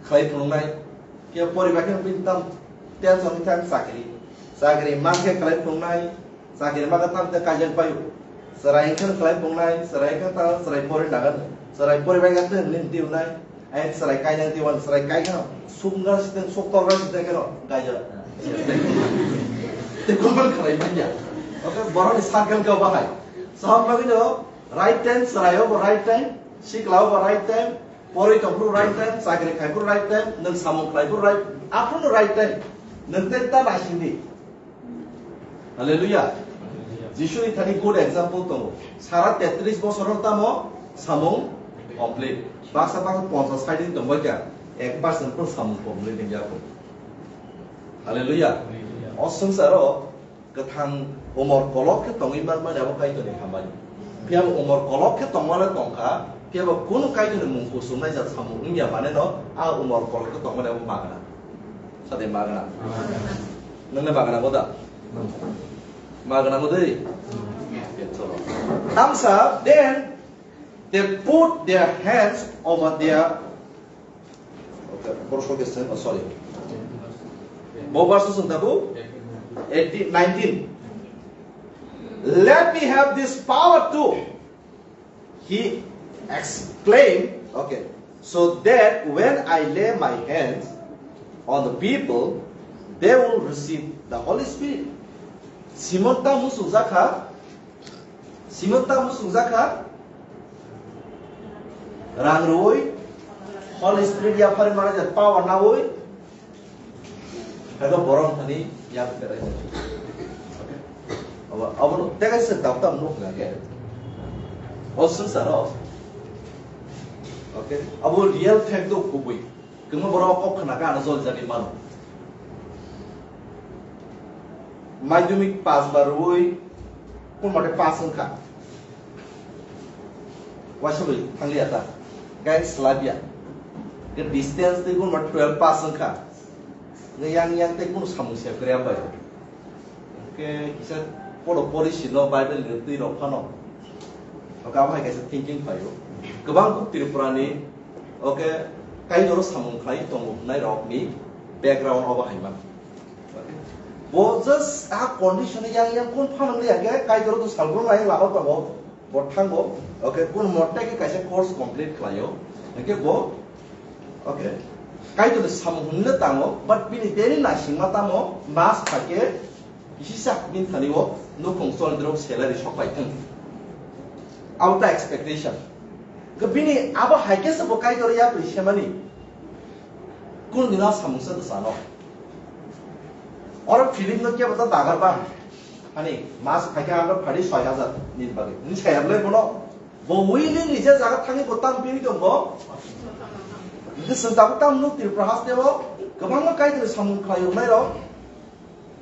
khlai phunuknai. Khe poribai khe bini tam tension wngkha chakri. Chakri mankhe khlai phunuknai. Chakri mankhe tam khe kaijak paio. Chwrai wngkhe khlai phunuknai. Chwrai wngkhe ta chwrai pori nagan. Chwrai poribai khe hwnwi tiwnai. Ai chwrai kainai tiwan chwrai kai kheno. Sukgar siteng suktorgar siteng kheno kaijak. Tei kubun khlai manya. Oke, borokni circle khe bahai. Sohor bagwino right time chwraio bo right time. Siklao bo right time. Poroi tongphuru right time, chakri khaiphuru right time, nwng samung khlaiphuru right, aphuru right time. Nwng tei ta naisingdi. Hallelujah. Jisuni thani good example tongo. Sara tetris bosor no tamo samung complete. Baksa baksa ponchas sait din tongbai kha, ek percent phuru samung complete wngya kho. Hallelujah. O swngcharo kwthang umor kolok khe tongwi manmani abo Kaitorni hambai. Phiya bo umor kolok khe tongmani tongkha, phiya bo kunu Kaitorni mung kuchumnai jat samung wngya maneno, a umor kolok khe tongmani abo magna. Sade magna. Nwngle magna bo da? Magna bo dei? Tamsa, then they put their hands over their Okay, borok sokhe se, oh, sorry. Bo verse sung tabu? Eighteen, nineteen. "Let me have this power too," he exclaimed, okay, "so that when I lay my hands on the people, they will receive the Holy Spirit." Simon ta musu jakha, Simon ta muchungjak kha, rang rwui, Holy Spirit yaphari manai jat power naui, haikhe borok thani yak berai. Abo, abo no tega se dap dap nuk na khe. O swngcharo. Okay, abo real fact do kubui. Kwbangma borok kok khna khe ano jol jani mano. Madhyamik pass ba rwui, kun mate pass wngkha. Waisa bai thangliya ta. Guide slabya. Ke distance tei kun mate twelve pass wngkha. Nge yang yang tei kun samung se kwrwi bai. Ke kisa poro pori sino Bible ni twi rok phano. Oka bai kaisa thinking phaio. Kwbang kuk Tripura ni Oke, Kaitor samung khlai tongo hwnai rokni background obo hai man. Bo just a condition yang yang kun phanang liya ke Kaitor to salbrum lai labo tongo, bo thango. Oke, kun motte ke kaisa course complete khlaio. Oke, bo, oke, Kaitor samung hwnle tango, but bini deni nasingma tamo mas phake Kisa bini thani o nukhung cholitrok salary sok pai thung. Abo ta expectation. Ke bini abo hai khe se bo Kaitor yapri semani. Kun dino samung se bwsano. Oro Philip no kebo ta dagar ba. Ani mas phaikha ando phadi soi hajar ni bagwi. Ni sayar le bono. Bo willing ni je jaga thangwi bo tam piri tong bo. Ni se jaga tam nuk Tripura haste bo. Kwbangma Kaitor samung khlai rok nai rok.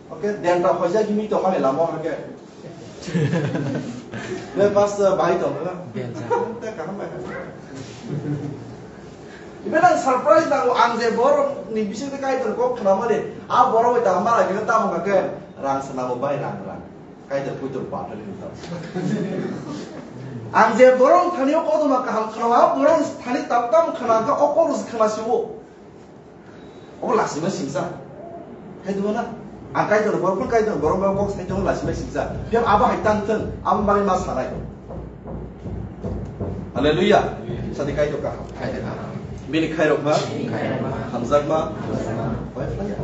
Oke, denta hoja gimi tong mani lamo hake. Be pastor bai tong na. Denta. Te kaham bai. Ibe nang surprise nango, ang je borok ni bising te Kaitor kok khna mani, a borok bai tamo mala gina tamo hake, rang sana mo bai rang rang. Kaitor puitor pathar ni tamo. Ang je borok thani o kodoma kaham khna, a borok thani tamo tamo khna, ka okor khna siwo. Obo lasimai singsa. Hai duma na? Ang Kaitor borok phun Kaitor borok ba kok sai tongo lasimai singsa. Phiya abo hai tang thung, abo bagwi ma sanai. Hallelujah. Sadi Kaitor kaham. Bini khairok ma? Hamjak ma? Bai phlai ya.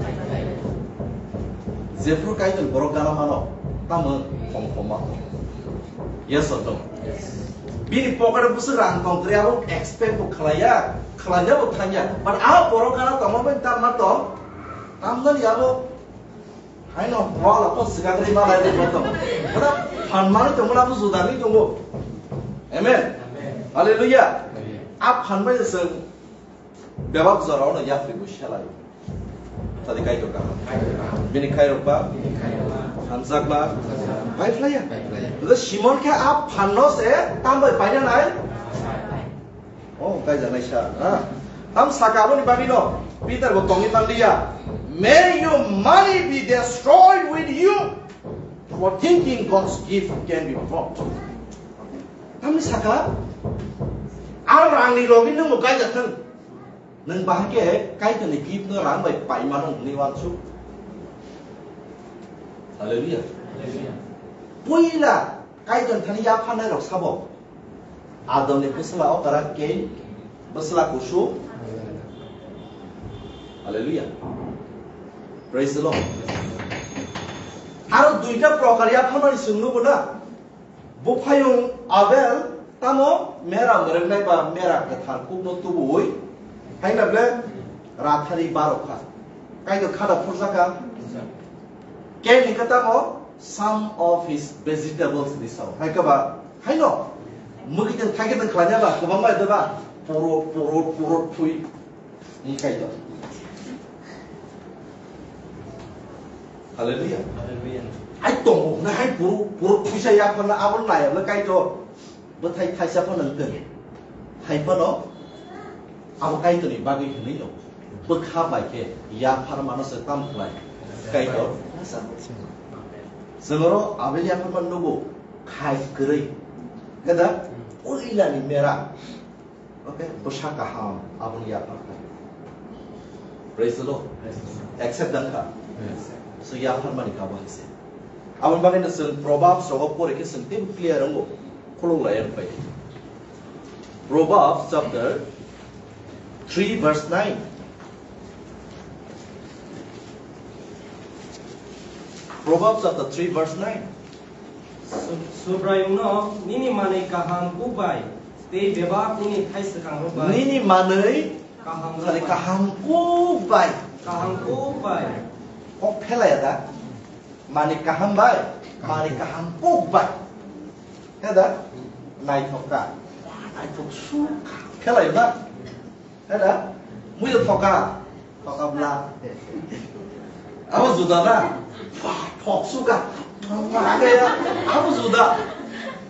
Jephru Kaitor borok gana mano, tamo khom khom ma. Yes or no? Bini pocket o bwswk rang tong kwrwi, abo expect bo khlaiya, khlaina bo thangya. But a borok gana tongma bai tamma tong, tamjani abo haino wala po swkang rwi malai rwi bo tong. Mana phan mani tongmani abo juda ni tongo. Amen. Hallelujah. A phan bai se Bebak jora ono yapri bo selai. Tadi Kaitor kaham. Bini khairok ba? Hamjakma? Bai phlaiya. Tadi Simon khe a phanno se tam bai paina nai? Oh, kaijaknai sa, ha? Tam saka aboni bagwi no. Peter bo tongwi manliya. May your money be destroyed with you, for thinking God's gift can be bought. Tamni saka, a rangni logi nwng bo kaijak thung. Nwng bahai khe Kaitorni gift no rang bai pai mano hwnwi uansuk. Hallelujah. Puila Kaitor thani yapharnai rok sabo. Adamni bwsla okra Cain, bwsla kusu. Hallelujah. Praise the Lord. Aro duita prokar yapharmani chwng nugo na. Buphayung Abel tamo mera mwrwknai ba mera kwthar kukno tubuwi, haina ble rathari barokha. Kaitor khada phurjakha. Cain ni khe tamo some of his vegetables ni sao. Hai khe ba, haino, mwkitwng thaikhe tong khlaina ba, kwbangma ede ba, purot, purot, purot thui. Ni Kaitor. Hallelujah. Hallelujah. Hai tongo hwnwi hai puro, puro khuisa yapharna abo nayabla Kaitor. Bwthai thaisa phano wng tong. Hai phano abo Kaitorni bagwi hwnwi no. Bwkha bai khe yapharmano se tam khlai. Kaitor. Chwng oro Abel yapharma nugo khai kwrwi. Khe da? Uilani mera. Okay, bwsa kaham, aboni yaphar khai. Praise the Lord. Accept dan kha. So yaphar mani kha bo hai se. Aboni bagwi no chwng Proverbs rogo pore khe chwng teibo clear wngo. Khuluk lai ang pai. Proverbs chapter three verse nine. Proverbs chapter three verse nine. Su-, Subraiyungno nini manwi kaham kuk bai tei bebak nini thai swkangrok bai. Nini manwi kaham rok khali bai. Kaham kuk bai. Kaham kuk bai. Kok phelaya da? Manwi kaham bai, manwi kaham kuk bai. Khe da? Naithok ka. Naithok su ka. Phelayo na? Heda, muido thoka, thoka bla. Abo juda na? Thok suka. Abo juda.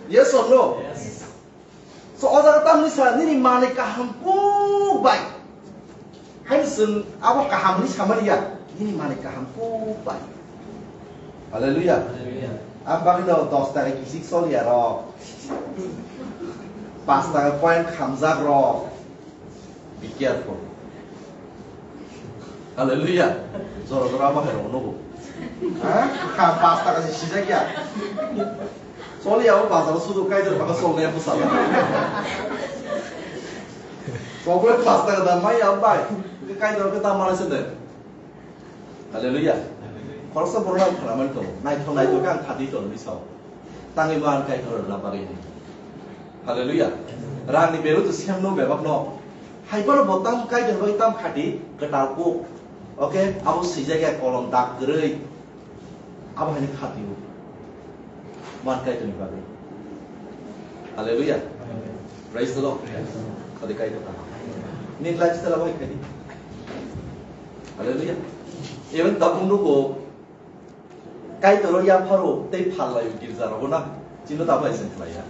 Yes or no? So, o jaga tamni sa, nini manwi kaham kuk bai. Haino chwng abo kaham hwnwi samani ya, nini manwi kaham kuk bai. Hallelujah. Hallelujah. Ang bagwi no dos taka kisik soliya rok. Pas taka coin khamjak rok. Be careful. Hallelujah. Jora jora abo hai rok nugo. Ha? Kha pas taka se sijak ya. Soliya abo bazar sudu Kaitor baka solnai abo sala. Chocolate pas taka da mai ya bai. Kaitor ke ta mana se de. Hallelujah. Khoroksa borok ang khwnamani tongo. Naithok naithok khe ang khatwi tonwi sao. Tangwi bo ang Kaitor rwna bagwi hwnwi. Hallelujah. Rangni belu to semno bebakno. Hai phano bo tam Kaitor bagwi tam khati kwtal kuk. Okay? Abo swijak ya kolom dak kwrwi. Abo haino khatio. Man Kaitorni bagwi. Hallelujah. Praise the Lord. Khadi Kaitor ta. Nini lifestyle abo hai khadi. Hallelujah. Even tabuk nugo Kaitor yapharo tei phallaio girja rogo na. Chino tabuk hai sen khlaiya.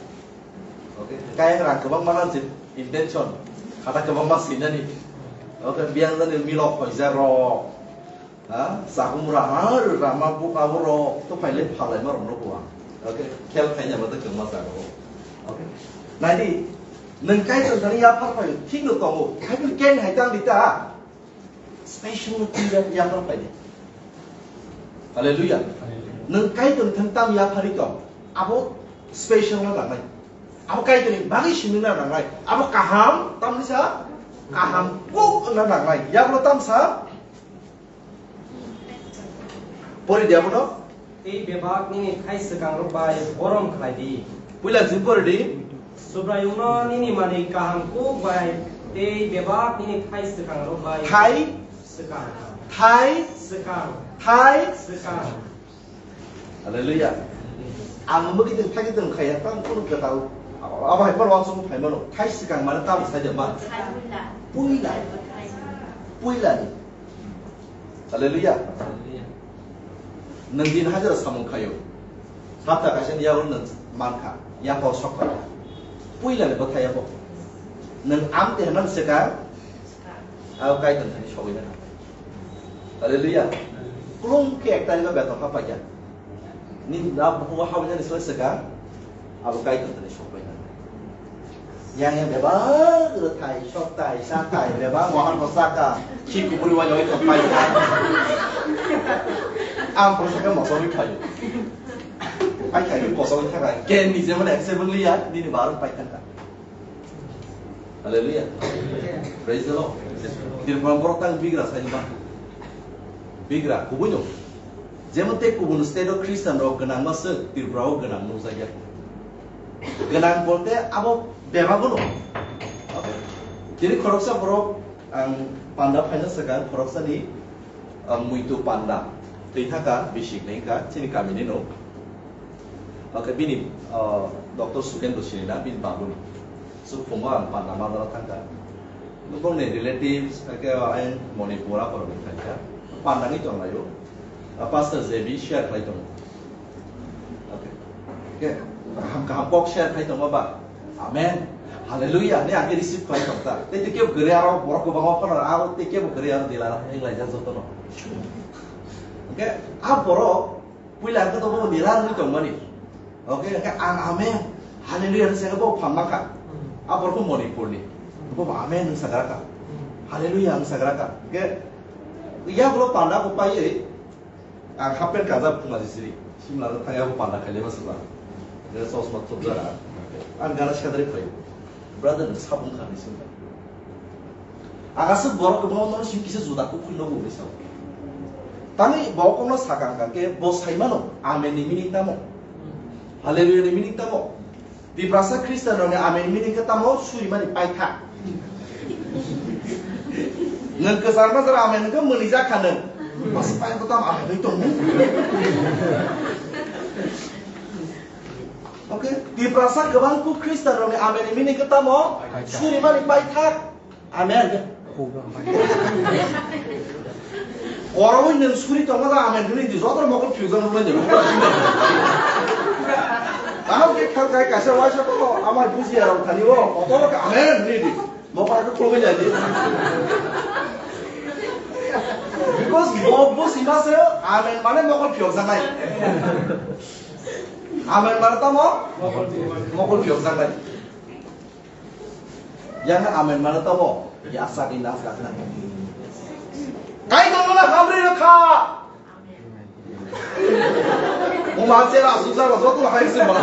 Okay. Kaya rang kwbang mana je intention. Khata kwbang ma sinani. Okay. Biang jani milok hoijar rok. Ha? Sakumura har rama buka boro to paile phalai ma romno kuwa. Okay, khel khaina ba ta kwma jaga o. Okay. Naidi, nang Kaitor thani yaphar pai, thik no tongo. Kaitor ken hai tang dita. Special no tira yaphar pai. Hallelujah. Nang Kaitor thani tam yaphari tong. Abo special na nangnai. Abo Kaitor ni bagi simi na nangnai. Abo kaham, tam ni sa? Kaham kuk na nangnai. Yablo tam sa? Pori di abono. Tei bebak nini thai swkangrok bai borom khlai di. Puila jin pori di. Subraiyungno nini manwi kaham kuk bai tei bebak nini thai swkangrok bai. Thai. Swkang. Thai. Swkang. Thai. Swkang. Hallelujah. Ang magi teng thagi teng khaya tang kunu gatal. Abo hai par wansung phai mano. Thai swkang mane tamo sai de ma. Puila. Puila ni. Hallelujah. Nwng din hajar samung khayo. Hapta kaisa ni yago nwng mankha. Yapo sok khayo. Puila ni bwthai yapo. Nwng am te hanan seka. Abo Kaitor thani sogwi na. Hallelujah. Kulung ke ek tarikh o beton ha paikha. Ni na buku ha wajani soi seka. Abo Kaitor thani sogwi na. Yang yang bebak rwthai, sokthai, sathai, bebak mohan ko saka, khi kuburi wai oi thok pai kha. Ang ko saka motor ri khayo. Pai kha ko song thaka. Ke ni je mane accept liya, ni ni barang pai kha. Hallelujah. Praise the Lord. Tripura borok tang bigra sai ma. Bigra kubui no. Jemon tei kubun state o Christian rok gwnang ma swk Tripura o gwnang nukjakya. Gwnang bolte abo bebak no. Tini khoroksa borok ang panda phaina swkang khoroksa ni, ah, muitu panda twi thaka bisik nai wngkha chini kami ni no. Oke bini, ah, Doctor Sukendra Sini na bini babu ni. So phungo ang panda madara thangkha. Nokong ni relatives ake ayang Manipur a borok ni thangkha. Panda ni tong laio. Ah, Pastor J B share khlai tongo. Okay. Okay. Kaham kaham kok share khlai tongo ba. Amen. Hallelujah. Ni age receive khlai tong ta. Tei tei kebo kwrwi aro borok kwbangma phano aro tei kebo kwrwi aro dila hinglai jak jotono. Okay. A borok puila khe to bo dila wngwi tongmani. Okay, hingke ang amen, hallelujah hinwi saka bo phan mangkha. Hmm. A borok Manipurni. Bo amen hinwi sagra kha. Hmm. Hallelujah hinwi sagra kha. Hingke yagulo panda bo paiwi ang half pant kanjak phuma jisiri. Simla no thangya bo panda khailai ma sila. Hingke chosma thupjak ang. Ang gana sikadari phai. Brother, nwng sabung kha hinwi swngkha. Ang aswk borok kwbangma nono simi kisa juda kuphur nogo hinwi sao. Tamni bo kokno sakang kha khe bo saimano, amen ni meaning tamo? Hallelujah ni meaning tamo? Tiprasa Christian rokni amen ni meaning khe tamo? Surimani paitha. Nwng kwchar majra amen hwnkhe mwnwijak kha nwng. Masa paitha tamo amen wi tongo. Okay, Tiprasa kwbang kuk Christian rokni amen ni meaning khe tamo? Paitha. Surimani paitha. Amen. Oro nwng suri tongma da amen hwnwi di, joto mokol phiyokjak nuknai nini. Tamo khe khang khai kaisa waisa to amai bujiya rok thani o, oto ke amen hwnwi di. Mokol ke khulgwi nai di. Because bo busi ma se amen mane mokol phiyokjaknai. Amen mane tamo? Mokol phiyokjaknai. Yang amen mana tamo? Yasa di nas gak na. Kai tong mana hamri rokha. Mo ma chera su sa so tu hai se ba.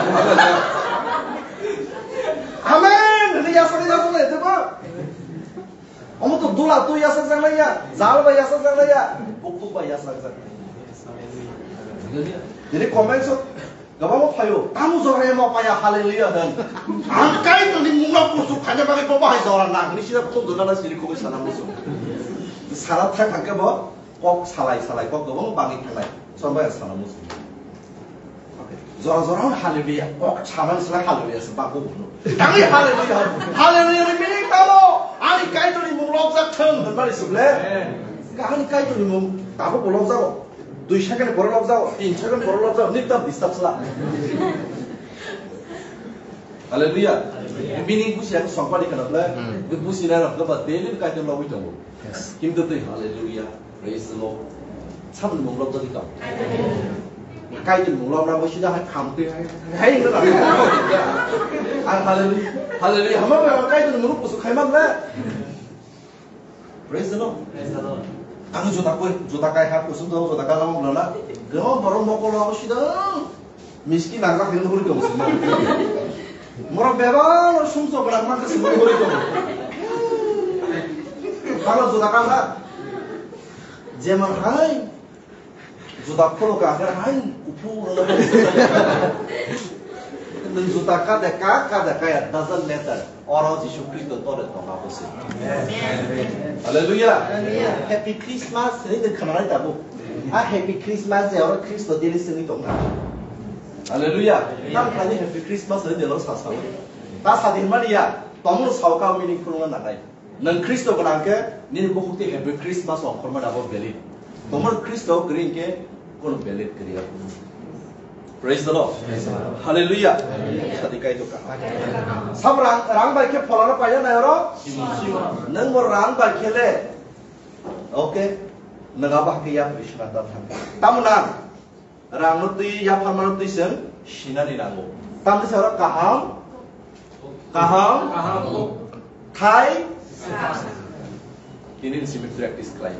Amen. Ni yasa di nas na te ba. Omo to dula tu yasa jang ya. Jal ba yasa jang ya. Bukuk ba yasa jang. Jadi comment so Gabamo phaio, tamo jora emo paya hallelujah hwn. Ang Kaitorni mungno kuchuk khaina bagwi bo bahai jora nang hwnwi sida khum dona na siri khogwi sana muchung. Sana thang thang khe bo kok salai salai kok gabang bangwi thangnai. Chonbai sana muchung. Jora jora hwn hallelujah kok saman sila hallelujah se bangbo buno. Tangwi hallelujah hwn. Hallelujah ni meaning tamo? Ani Kaitorni mung lobjak thung hwnmani suble. Ani Kaitorni mung tabuk bo lobjago. Dui second pore lobjago, tin second pore lobjago, nini tam disturb sla. Hallelujah. Hallelujah. Bini busi ang songpani kana bla. Hmm. Busi na rok ba daily kai to lobwi tongo. Yes. Kintu tei hallelujah. Praise the Lord. Sabun mung lobjak di kam. Kai to mung lobna bo sida hai kham tei hai. Hai na. Ang hallelujah. Hallelujah. Hama ba kai to mung kusu khai ma bla. Praise the Lord. Praise the Lord. Ang juta koi, juta kai ha kusum do, juta kai lama bulana. Gama borok mokol lama sida. Miski nang tak hini huri dong sima. Moro beba lo sum so bela mangke sima huri dong. Halo juta kai ha. Jeman hai. Juta kholo ka agar hai upu ulo. Nwng juta ka de ka, ka de ka ya, doesn't matter. Oro Jisu Khristo tore tonga bosi. Hallelujah. Hallelujah. Happy Christmas, ini de khamalai tabu. A Happy Christmas de oro Khristo dili sini tonga. Hallelujah. Tam khani Happy Christmas ini de lo sasawi. Ta sadin mani ya, tomo sauka mini khulunga nangai. Nwng Khristo gwnang khe nini bukhuk tei Happy Christmas ongkhorma abo valid. Tomor Khristo kwrwi khe kono valid kwrwi ya. Praise the Lord. Praise the Lord. Hallelujah. Hallelujah. Sadi kai to kaham. Sab rang, rang bai khe pholano paina nai oro? Simo. Nwng bo rang bai khe le. Okay. Nwng abo hakhe ya Krishna ta thang. Tamo nang? Rangno twi, yapharmano twi chwng sinani nango. Tamni saka kaham, kaham, kaham, thai. Tini ni simi practice khlai.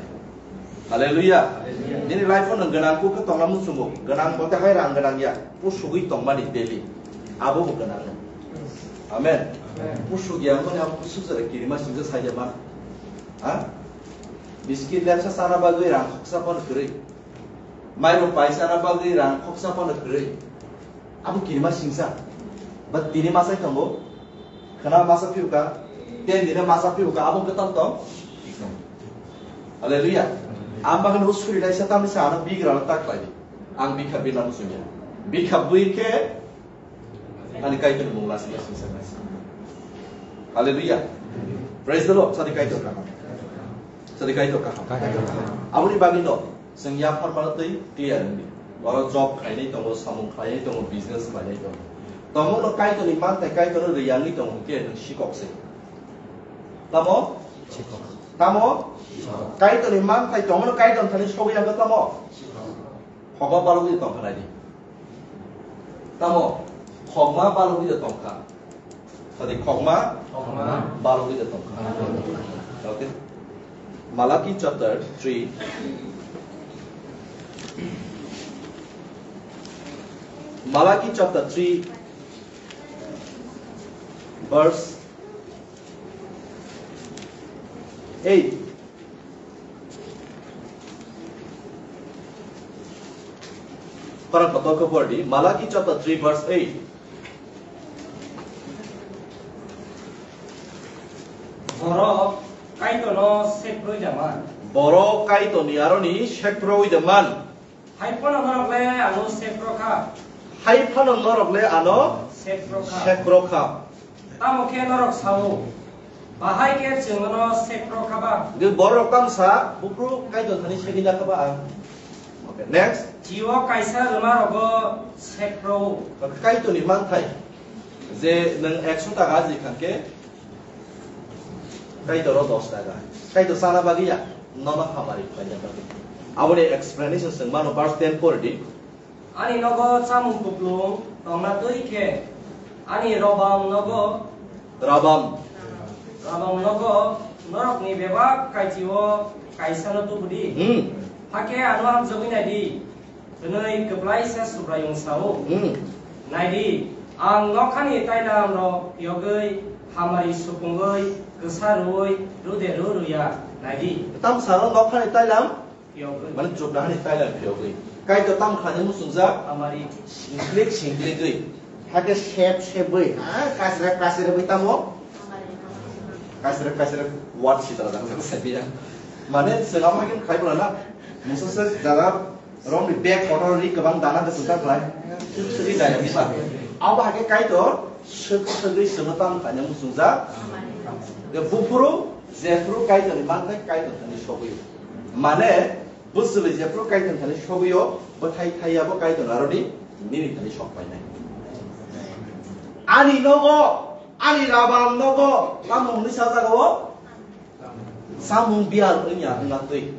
Hallelujah. Hallelujah. Nini life-o nwng gwnang kuk khe tongna muchungo. Gwnang bote hai rang gwnang ya. Pusugwi tongmani daily. Abo bo gwnang. Amen. Amen. Pusuk ya mani abo pusuk jare kirima singsa saija man. Ha? Biskit lepsa chana bagwi rang khoksa phano kwrwi. Mairum paisana bagwi rang khoksa phano kwrwi. Abo kirima singsa. But tini masa tongo. Khna masa phiuka. Ten dine masa phiuka. Abo kwtal tong. Hallelujah. Ang bagwi no suri naisa tamni sa ano bigra no tak pai. Ang bikha bina musunya. Bikha bui khe ani Kaitorni mung lasi lasi sa naisa. Hallelujah. Praise the Lord. Sadi Kaitor kaham. Sadi Kaitor kaham. Aboni bagwi no. Chwng yaphar mano twi clear wngdi. Oro job khainai tongo, samung khlainai tongo, business khlainai tongo. Tongmano Kaitorni manthai Kaitorno rwiyangwi tongo hwnkhe nwng sikok se. Tamo? Tamo? Kaitorni manthai tongmano Kaitorni thani sogwi yangkha tamo? Khokma balugwi tongkha naidi. Tamo? Khokma balugwi tongkha. Sadi khokma Khokma. Balugwi tongkha. Okay. Malachi chapter three. Malachi chapter three, verse eight. Khorang kotor khe pordi, Malachi chapter three verse eight. Borok Kaitorno sekroi da man. Borok Kaitorni aroni sekroi da man. Hai phano norok le ano sekro kha. Hai phano norok le ano Sekro kha. Sekro kha. Tamo khe norok sao, bahai khe chwng nono sekro kha ba? Ge borok tamo sa, buphuru Kaitor thani segwi na kha ba ang. Okay, next. Chio kaisa rwma rogo sekro. Kaitorni manthai. Je nwng ekso taka ajwi khan khe, Kaitor o dos taka. Kaitor chana bagwi ya, nono hamari khlaina bagwi. Aboni explanation chwng mano verse ten pordi. Ani nogo chamung kuplung tongna twi khe, ani Rabam nogo Rabam. Rabam nogo norokni bebak kaitio kaisano tubudi. Hmm. Hakhe ano hamjagwi naidi. Hwnwi kwplaisa Subraiyung sao, Hmm. Naidi, ang nokhani tailamrok phiyogwi, hamari supungwi, kwsa rwui, rude rw rwya, naidi. Tamo sano nokhani tailam? Phiyogwi. Mane chuknahani tailam phiyogwi. Kaitor tamo khlainai muchungjak? Hamari. Singklik singkligwi. Hakhe sep sepwi. Ha, kasrep kasrepwi tamo? Kasrep kasrep word sitra jang jang sabiya. Mane chwng amo hakhe khlai bolana. Musa se jara Romni bag kotor ri kwbang dana kwchwng ta khlai. Swk swgwi daya bisa. Abo hakhe Kaitor swk swgwi swngno tamo khlaina muchungjak. Ge buphuru jephuru Kaitorni manthai Kaitor thani sogwi. Mane bwswlwi jephuru Kaitor thani sogwio bwthai thaiya bo Kaitor aroni nini thani sok painai. Ani nogo, ani Rabam nogo, tamo hwnwi sajak o? Samung biyal wngya wngna twi,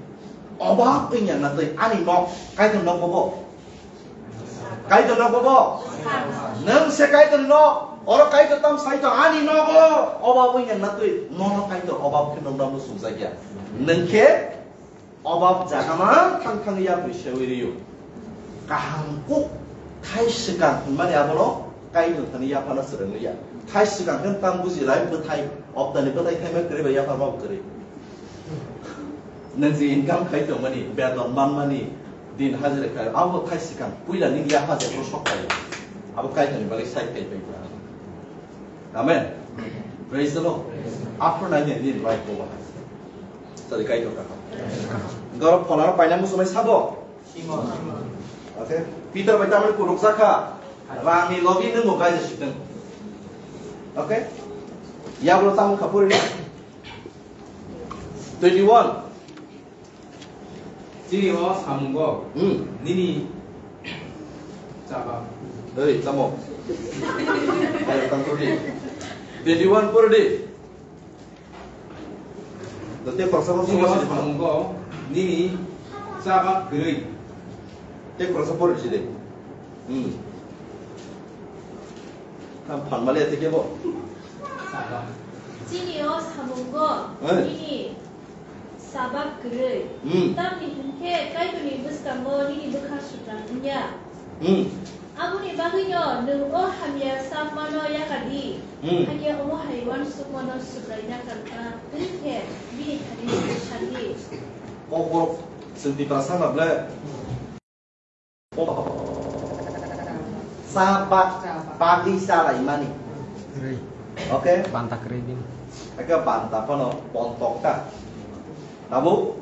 obab wngya wngna twi, ani nok, Kaitor nok bobo? Kaitor nok bobo? Nwng se Kaitor nok, oro Kaitor tamo sai tong, ani nogo obab wngya wngna twi, nono Kaitor obab khe nwng rwmano sumjakya. Nwng khe obab jaga man thang thang ya bwi sewi rio. Kaham kuk thai swkang hwnmani abono Kaitor thani yaphana swrwng liya. Thai swkang khe tang buji lai bwthai, obdani bwthai thaima kwrwi bai yaphar ba kwrwi. Nwng je income khai tongmani, beton manmani, din hajira khai, abo thai swkang puila nini yapha je sok khai. Abo Kaitorni bagwi sai khai pai. Amen. Praise the Lord. Aphuru nai nini right ko bahai. Sadi Kaitor kha. Goro phola paina musulmai sabo. Okay. Peter bai tamani kuruk jakha. Rangni logi nungo gaija siteng. Okay. Yablo tamo khapuri. Twenty-one. Chini o samungo Hmm. Nini chaba. Oi, tamo. Ayo, tang purdi. Twenty-one purdi. Dote korsa korsa Chini o korsa. Samungo nini chaba kwrwi. Te korsa purdi side. Hmm. Tam phan mali ate kebo. Chaba. Chini o samungo Eh. Nini sabak kwrwi. Hmm. Tamni hwnkhe Kaitorni bwskango nini bwkha sutrang wngya. Hmm. Aboni bagwino nwng o hamya samano yakadi. Hmm. Hakhe omo hai uansukmano subraina kangkha, twi khe bini thani sadi. Kokborok chwng Tiprasa ma ble. Chaba, bagwi chalaimani. Kwrwi. Okay? Banta kwrwi bini. Eke banta phano bontok ta. Tabuk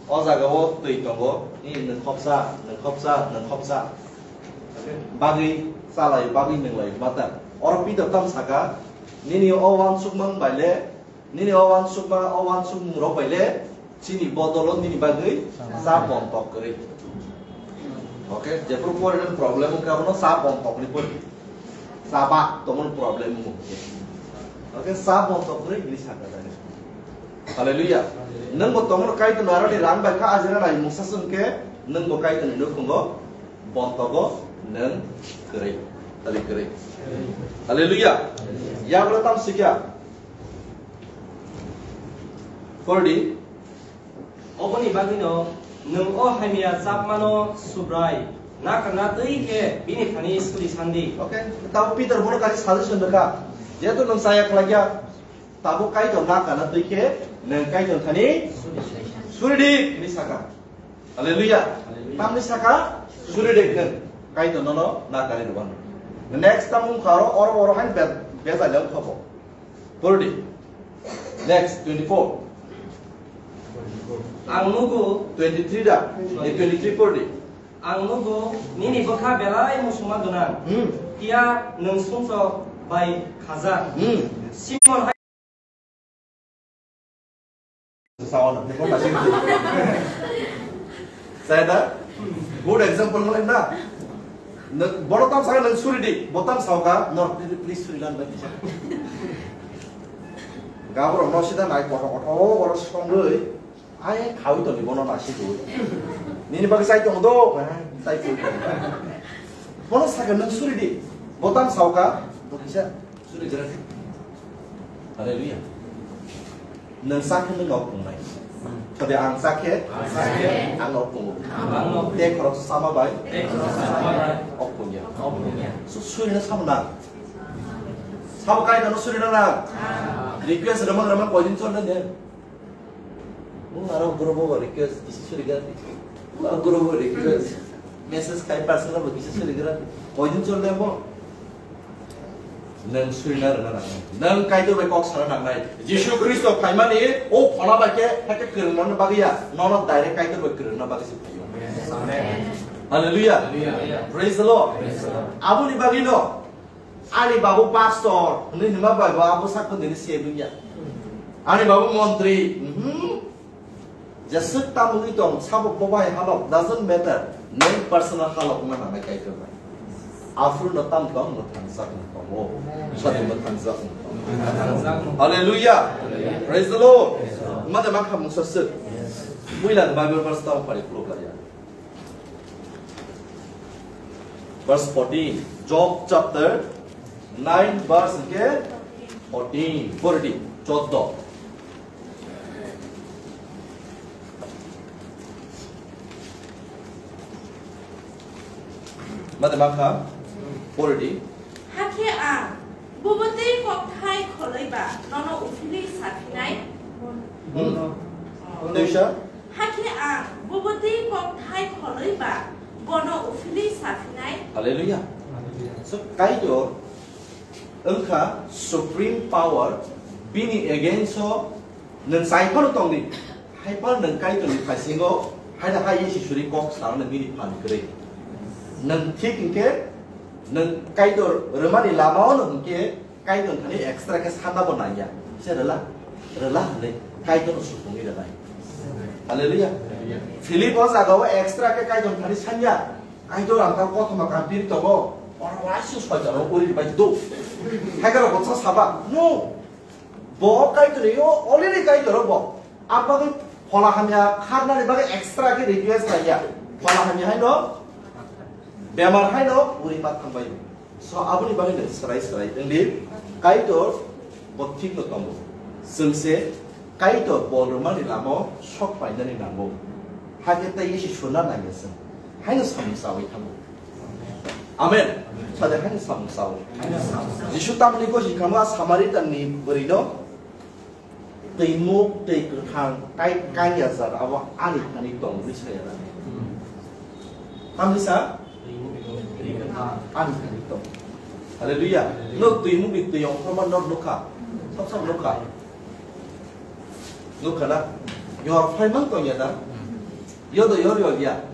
o jaga o twi tongo. Ni nwng khopsa, nwng khopsa, nwng khopsa. Okay? Bagwi chalai, bagwi nwnglai mata. Oro Peter tam saka, nini o uansukmang bai le, nini o uansukma, o uansukmung rok bai le, Chini bodolo nini bagwi cha bontok kwrwi. Okay, jephuru pore nang problem wngkha, abono cha bontokni pore. Cha bak tongmani problem wngkha. Okay, cha bontok kwrwi hwnwi sakha jani. Hallelujah. Nwng bo tongmani Kaitor narani rang bai kha, ajina nai mungsa song khe nwng bo Kaitorni nukhungo bontogo nwng kwrwi. Tali kwrwi. Hallelujah. Yagulo tam sikya. Pore di. Oboni bagwino nwng o hamya chapmano Subrai, nakarna twi khe bini thani suri sandi. Okay, tamo Peter bono kaisa suggestion rwkha, jehetu nwng chaya khlaiya, tamo Kaitor nakarna twi khe nwng Kaitor thani suri di hwnwi sakha. Hallelujah. Hallelujah. Tamni sakha suri di nwng Kaitor nono nakarwi rwmano. Next tamo wngkha oro, oro, oro hain be-, bejal wngkha bo. Pore di. Next, twenty-four. Ang nugo. Twenty-three da? Eh, twenty-three pore di. Ang nugo, nini bwkha belai muchungma gwnang. Hmm. Phiya nwng sumsok bai khajak. Hmm. Simon hai Sao na, tebo na sing. Saya da? Good example mo na. Nang, bono tam saka nang suri di, bo tam sao ka, no, please, please suri lan bagi sa. Gabro no sida nai koto koto, oro songroi. Ai, khawi to ni bono na si do. Nini bagi sai tong do, sai tong. Bono saka nang suri di, bo tam sao ka, bo kisa. Suri jera. Hallelujah. Nang sakhe nang nok pungnai. Tode ang sakhe, ang sakhe, ang nok pungo. Ang nok. Te khorok sama bai. Te khorok sama bai. Ok pungya. Ok pungya. So, suri na sama na. Sama kai na suri na na. Request ramang ramang koi din chon na ne. Mo aro group o request kisi suri gana. Mo aro group o request. Message khai personal bo kisi suri gana. Koi din chon na mo. Nang suri na rwna nangnai. Nang Kaitor bai kok sana nangnai. Jisu Khristo phaimani o phola bai khe, khe kwrwngna bagwi ya. Nono direct Kaitor bai kwrwngna bagwi se phaio. Amen. Hallelujah. Hallelujah. Praise the Lord. Praise the Lord. Aboni bagwi no. Ani babu pastor, hwnwi hwnma bai bo abo sakha nini se bunya. Ani babu montri, mhm. Jeswk tamogwi tong, sabo bobai halok, doesn't matter. Nini personal halok wngna nangnai Kaitor bai. Aphuru no tam tong, mwthangjak wng tongo. Sadi mwthangjak wng tongo. Hallelujah. Praise the Lord. Mada makha mungsa suk. Muila Bible verse tamo pari khulok laya. Verse fourteen, Job chapter nine, verse ke fourteen, fourteen, choddo. Mate makha, fourteen. Hakhe ang, bubutwi kokthai kholoi ba, nono uphilwi saphinai. Hmm. Teisa? Hakhe ang bubutwi kokthai kholoi ba bono uphilwi saphinai. Hallelujah. So, Kaitor wngkha supreme power, bini against o nwng chai phano tongdi. Haiphano nwng Kaitorni phaisingo, haida hai Isiswrwi kok sanani bini phan kwrwi. Nwng thik hinkhe, nwng Kaitor rwmani lama-o nwng hinkhe, Kaitor thani extra khe sanna bo nangya. Se rwla, rwla hwnwi Kaitorno supungwi rwnai. Hallelujah. Philip o jaga o extra khe Kaitor thani sanya. Kaitor ang kha kothoma kampiri tongo. Oro waisa soitan o uri bai do. Haikhe rok bwsa saba. No. Bo Kaitor yo already Kaitor o bo. Ang bagwi phola hamya kharnani bagwi extra khe request nangya. Phola hamya haino bemar haino uri ma thangbai. So, aboni bagwi nwng swrai swrai wngdi, Kaitor bo thikno tongo. Chwng se Kaitor bol rwmani lama-o sok painani nango. Hakhe tei Isiswrno nangya chwng. Haino samung chaui thango. Amen. Sade haino samung chaui. Jisu tamni gosi kamo a Samaritanni bwrwino Twimuk twi kwthang kai kanya jat abo ani thani tong hwnwi saya na. Tamni sa? Ani thani tong. Hallelujah. No twimuk ni twi ongkhorma no nukha. Sab sab nukha. Nukha na? Yor phaimang tong ya da? Yodo yor yor ya.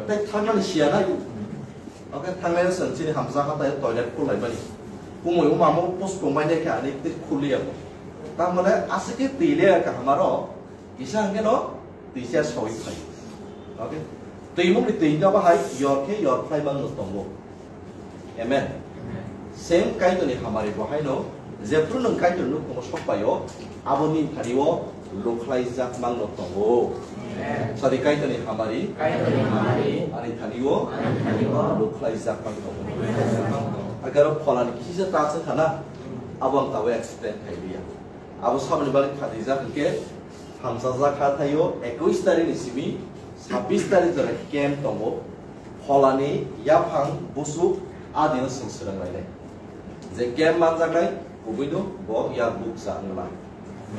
Tai thangmani siya na? Oke, thangnai song chini hamsa hatai toilet khulai mani. Kumui umamo puspung mai de khe ani twi khuliya. Tamone asike twi le kaham aro. Kisa hwnkhe no Twi se soi phai. Okay? Twimungni twi no bahai yor khe yor phlai mang no tongo. Amen. Same Kaitorni hamari bo haino jephru nwng Kaitorni nukhumo sok paio, aboni thani o lukhlaijak mang no tongo. Amen. Sadi Kaitorni hamari, Kaitorni hamari, ani thani o, ani thani o, lukhlaijak mang tongo. Agaro pholani kisa ta se khana, abo ang tawi explain khai liya. Abo saboni bagwi khatijak hwnkhe, hamsajak ha thaio ekush tarikh ni simi sabbish tarikh jora camp tongo. Pholani yaphang busuk a dino chwng swrwng lainai. Je camp manjaknai kubui no bo yak buk cha wng lai.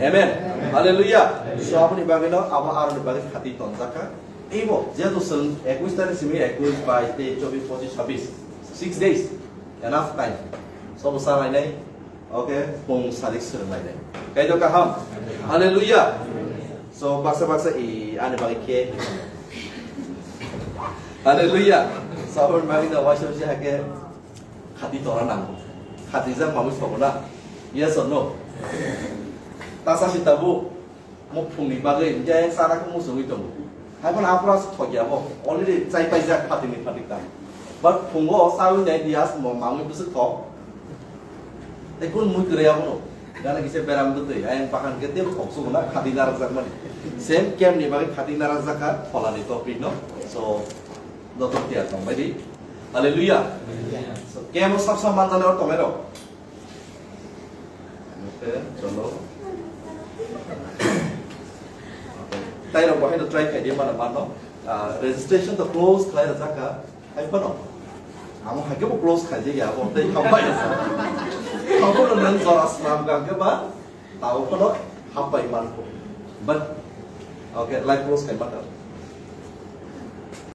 Amen. Hallelujah. So aboni bagwi no abo aroni bagwi khati tonjak kha. Teibo jehetu chwng ekush tarikh simi ekush, bais, teis, chobbish, pochish, sabbish, six days, enough time. So bo cha lainai. Okay, pung sadik swrwng lainai. Kaitor kaham. Hallelujah. So baksa baksa i ani bagwi khe. Hallelujah. Sabon bagwi da waisa waisa hake khati tora nango. Khatijak mamui sobo na. Yes or no? Tasa si tabu. Mo phungni bagwi hwnkhe chana khe muchungwi tongo. Hai phano aphuru aswk thok ya bo. Already chai paijak phatikni phatik tam. But phungo chawi nai dias mo mamwi bwswk thok. Tei kun mui kwrwi abono. Gana kisa beram bwtwi. Ayang bahan khe tei thok sugo na khati narakjak mani. Same camp ni bagwi khati narakjak kha pholani topic no. So, joto tiyar tong bai di. Hallelujah. So, camp o sab sab manjani or tongmai rok. Okay, chalo. Tei rok bahai no try khai di mana mano. Ah, registration to close khlai rajak kha. Hai phano. Amo hai khe bo close khai di ya bo tei hambai. Hambai no nang jora slam gang khe ba. Tao phano hambai man ko. But okay, live close khai mata.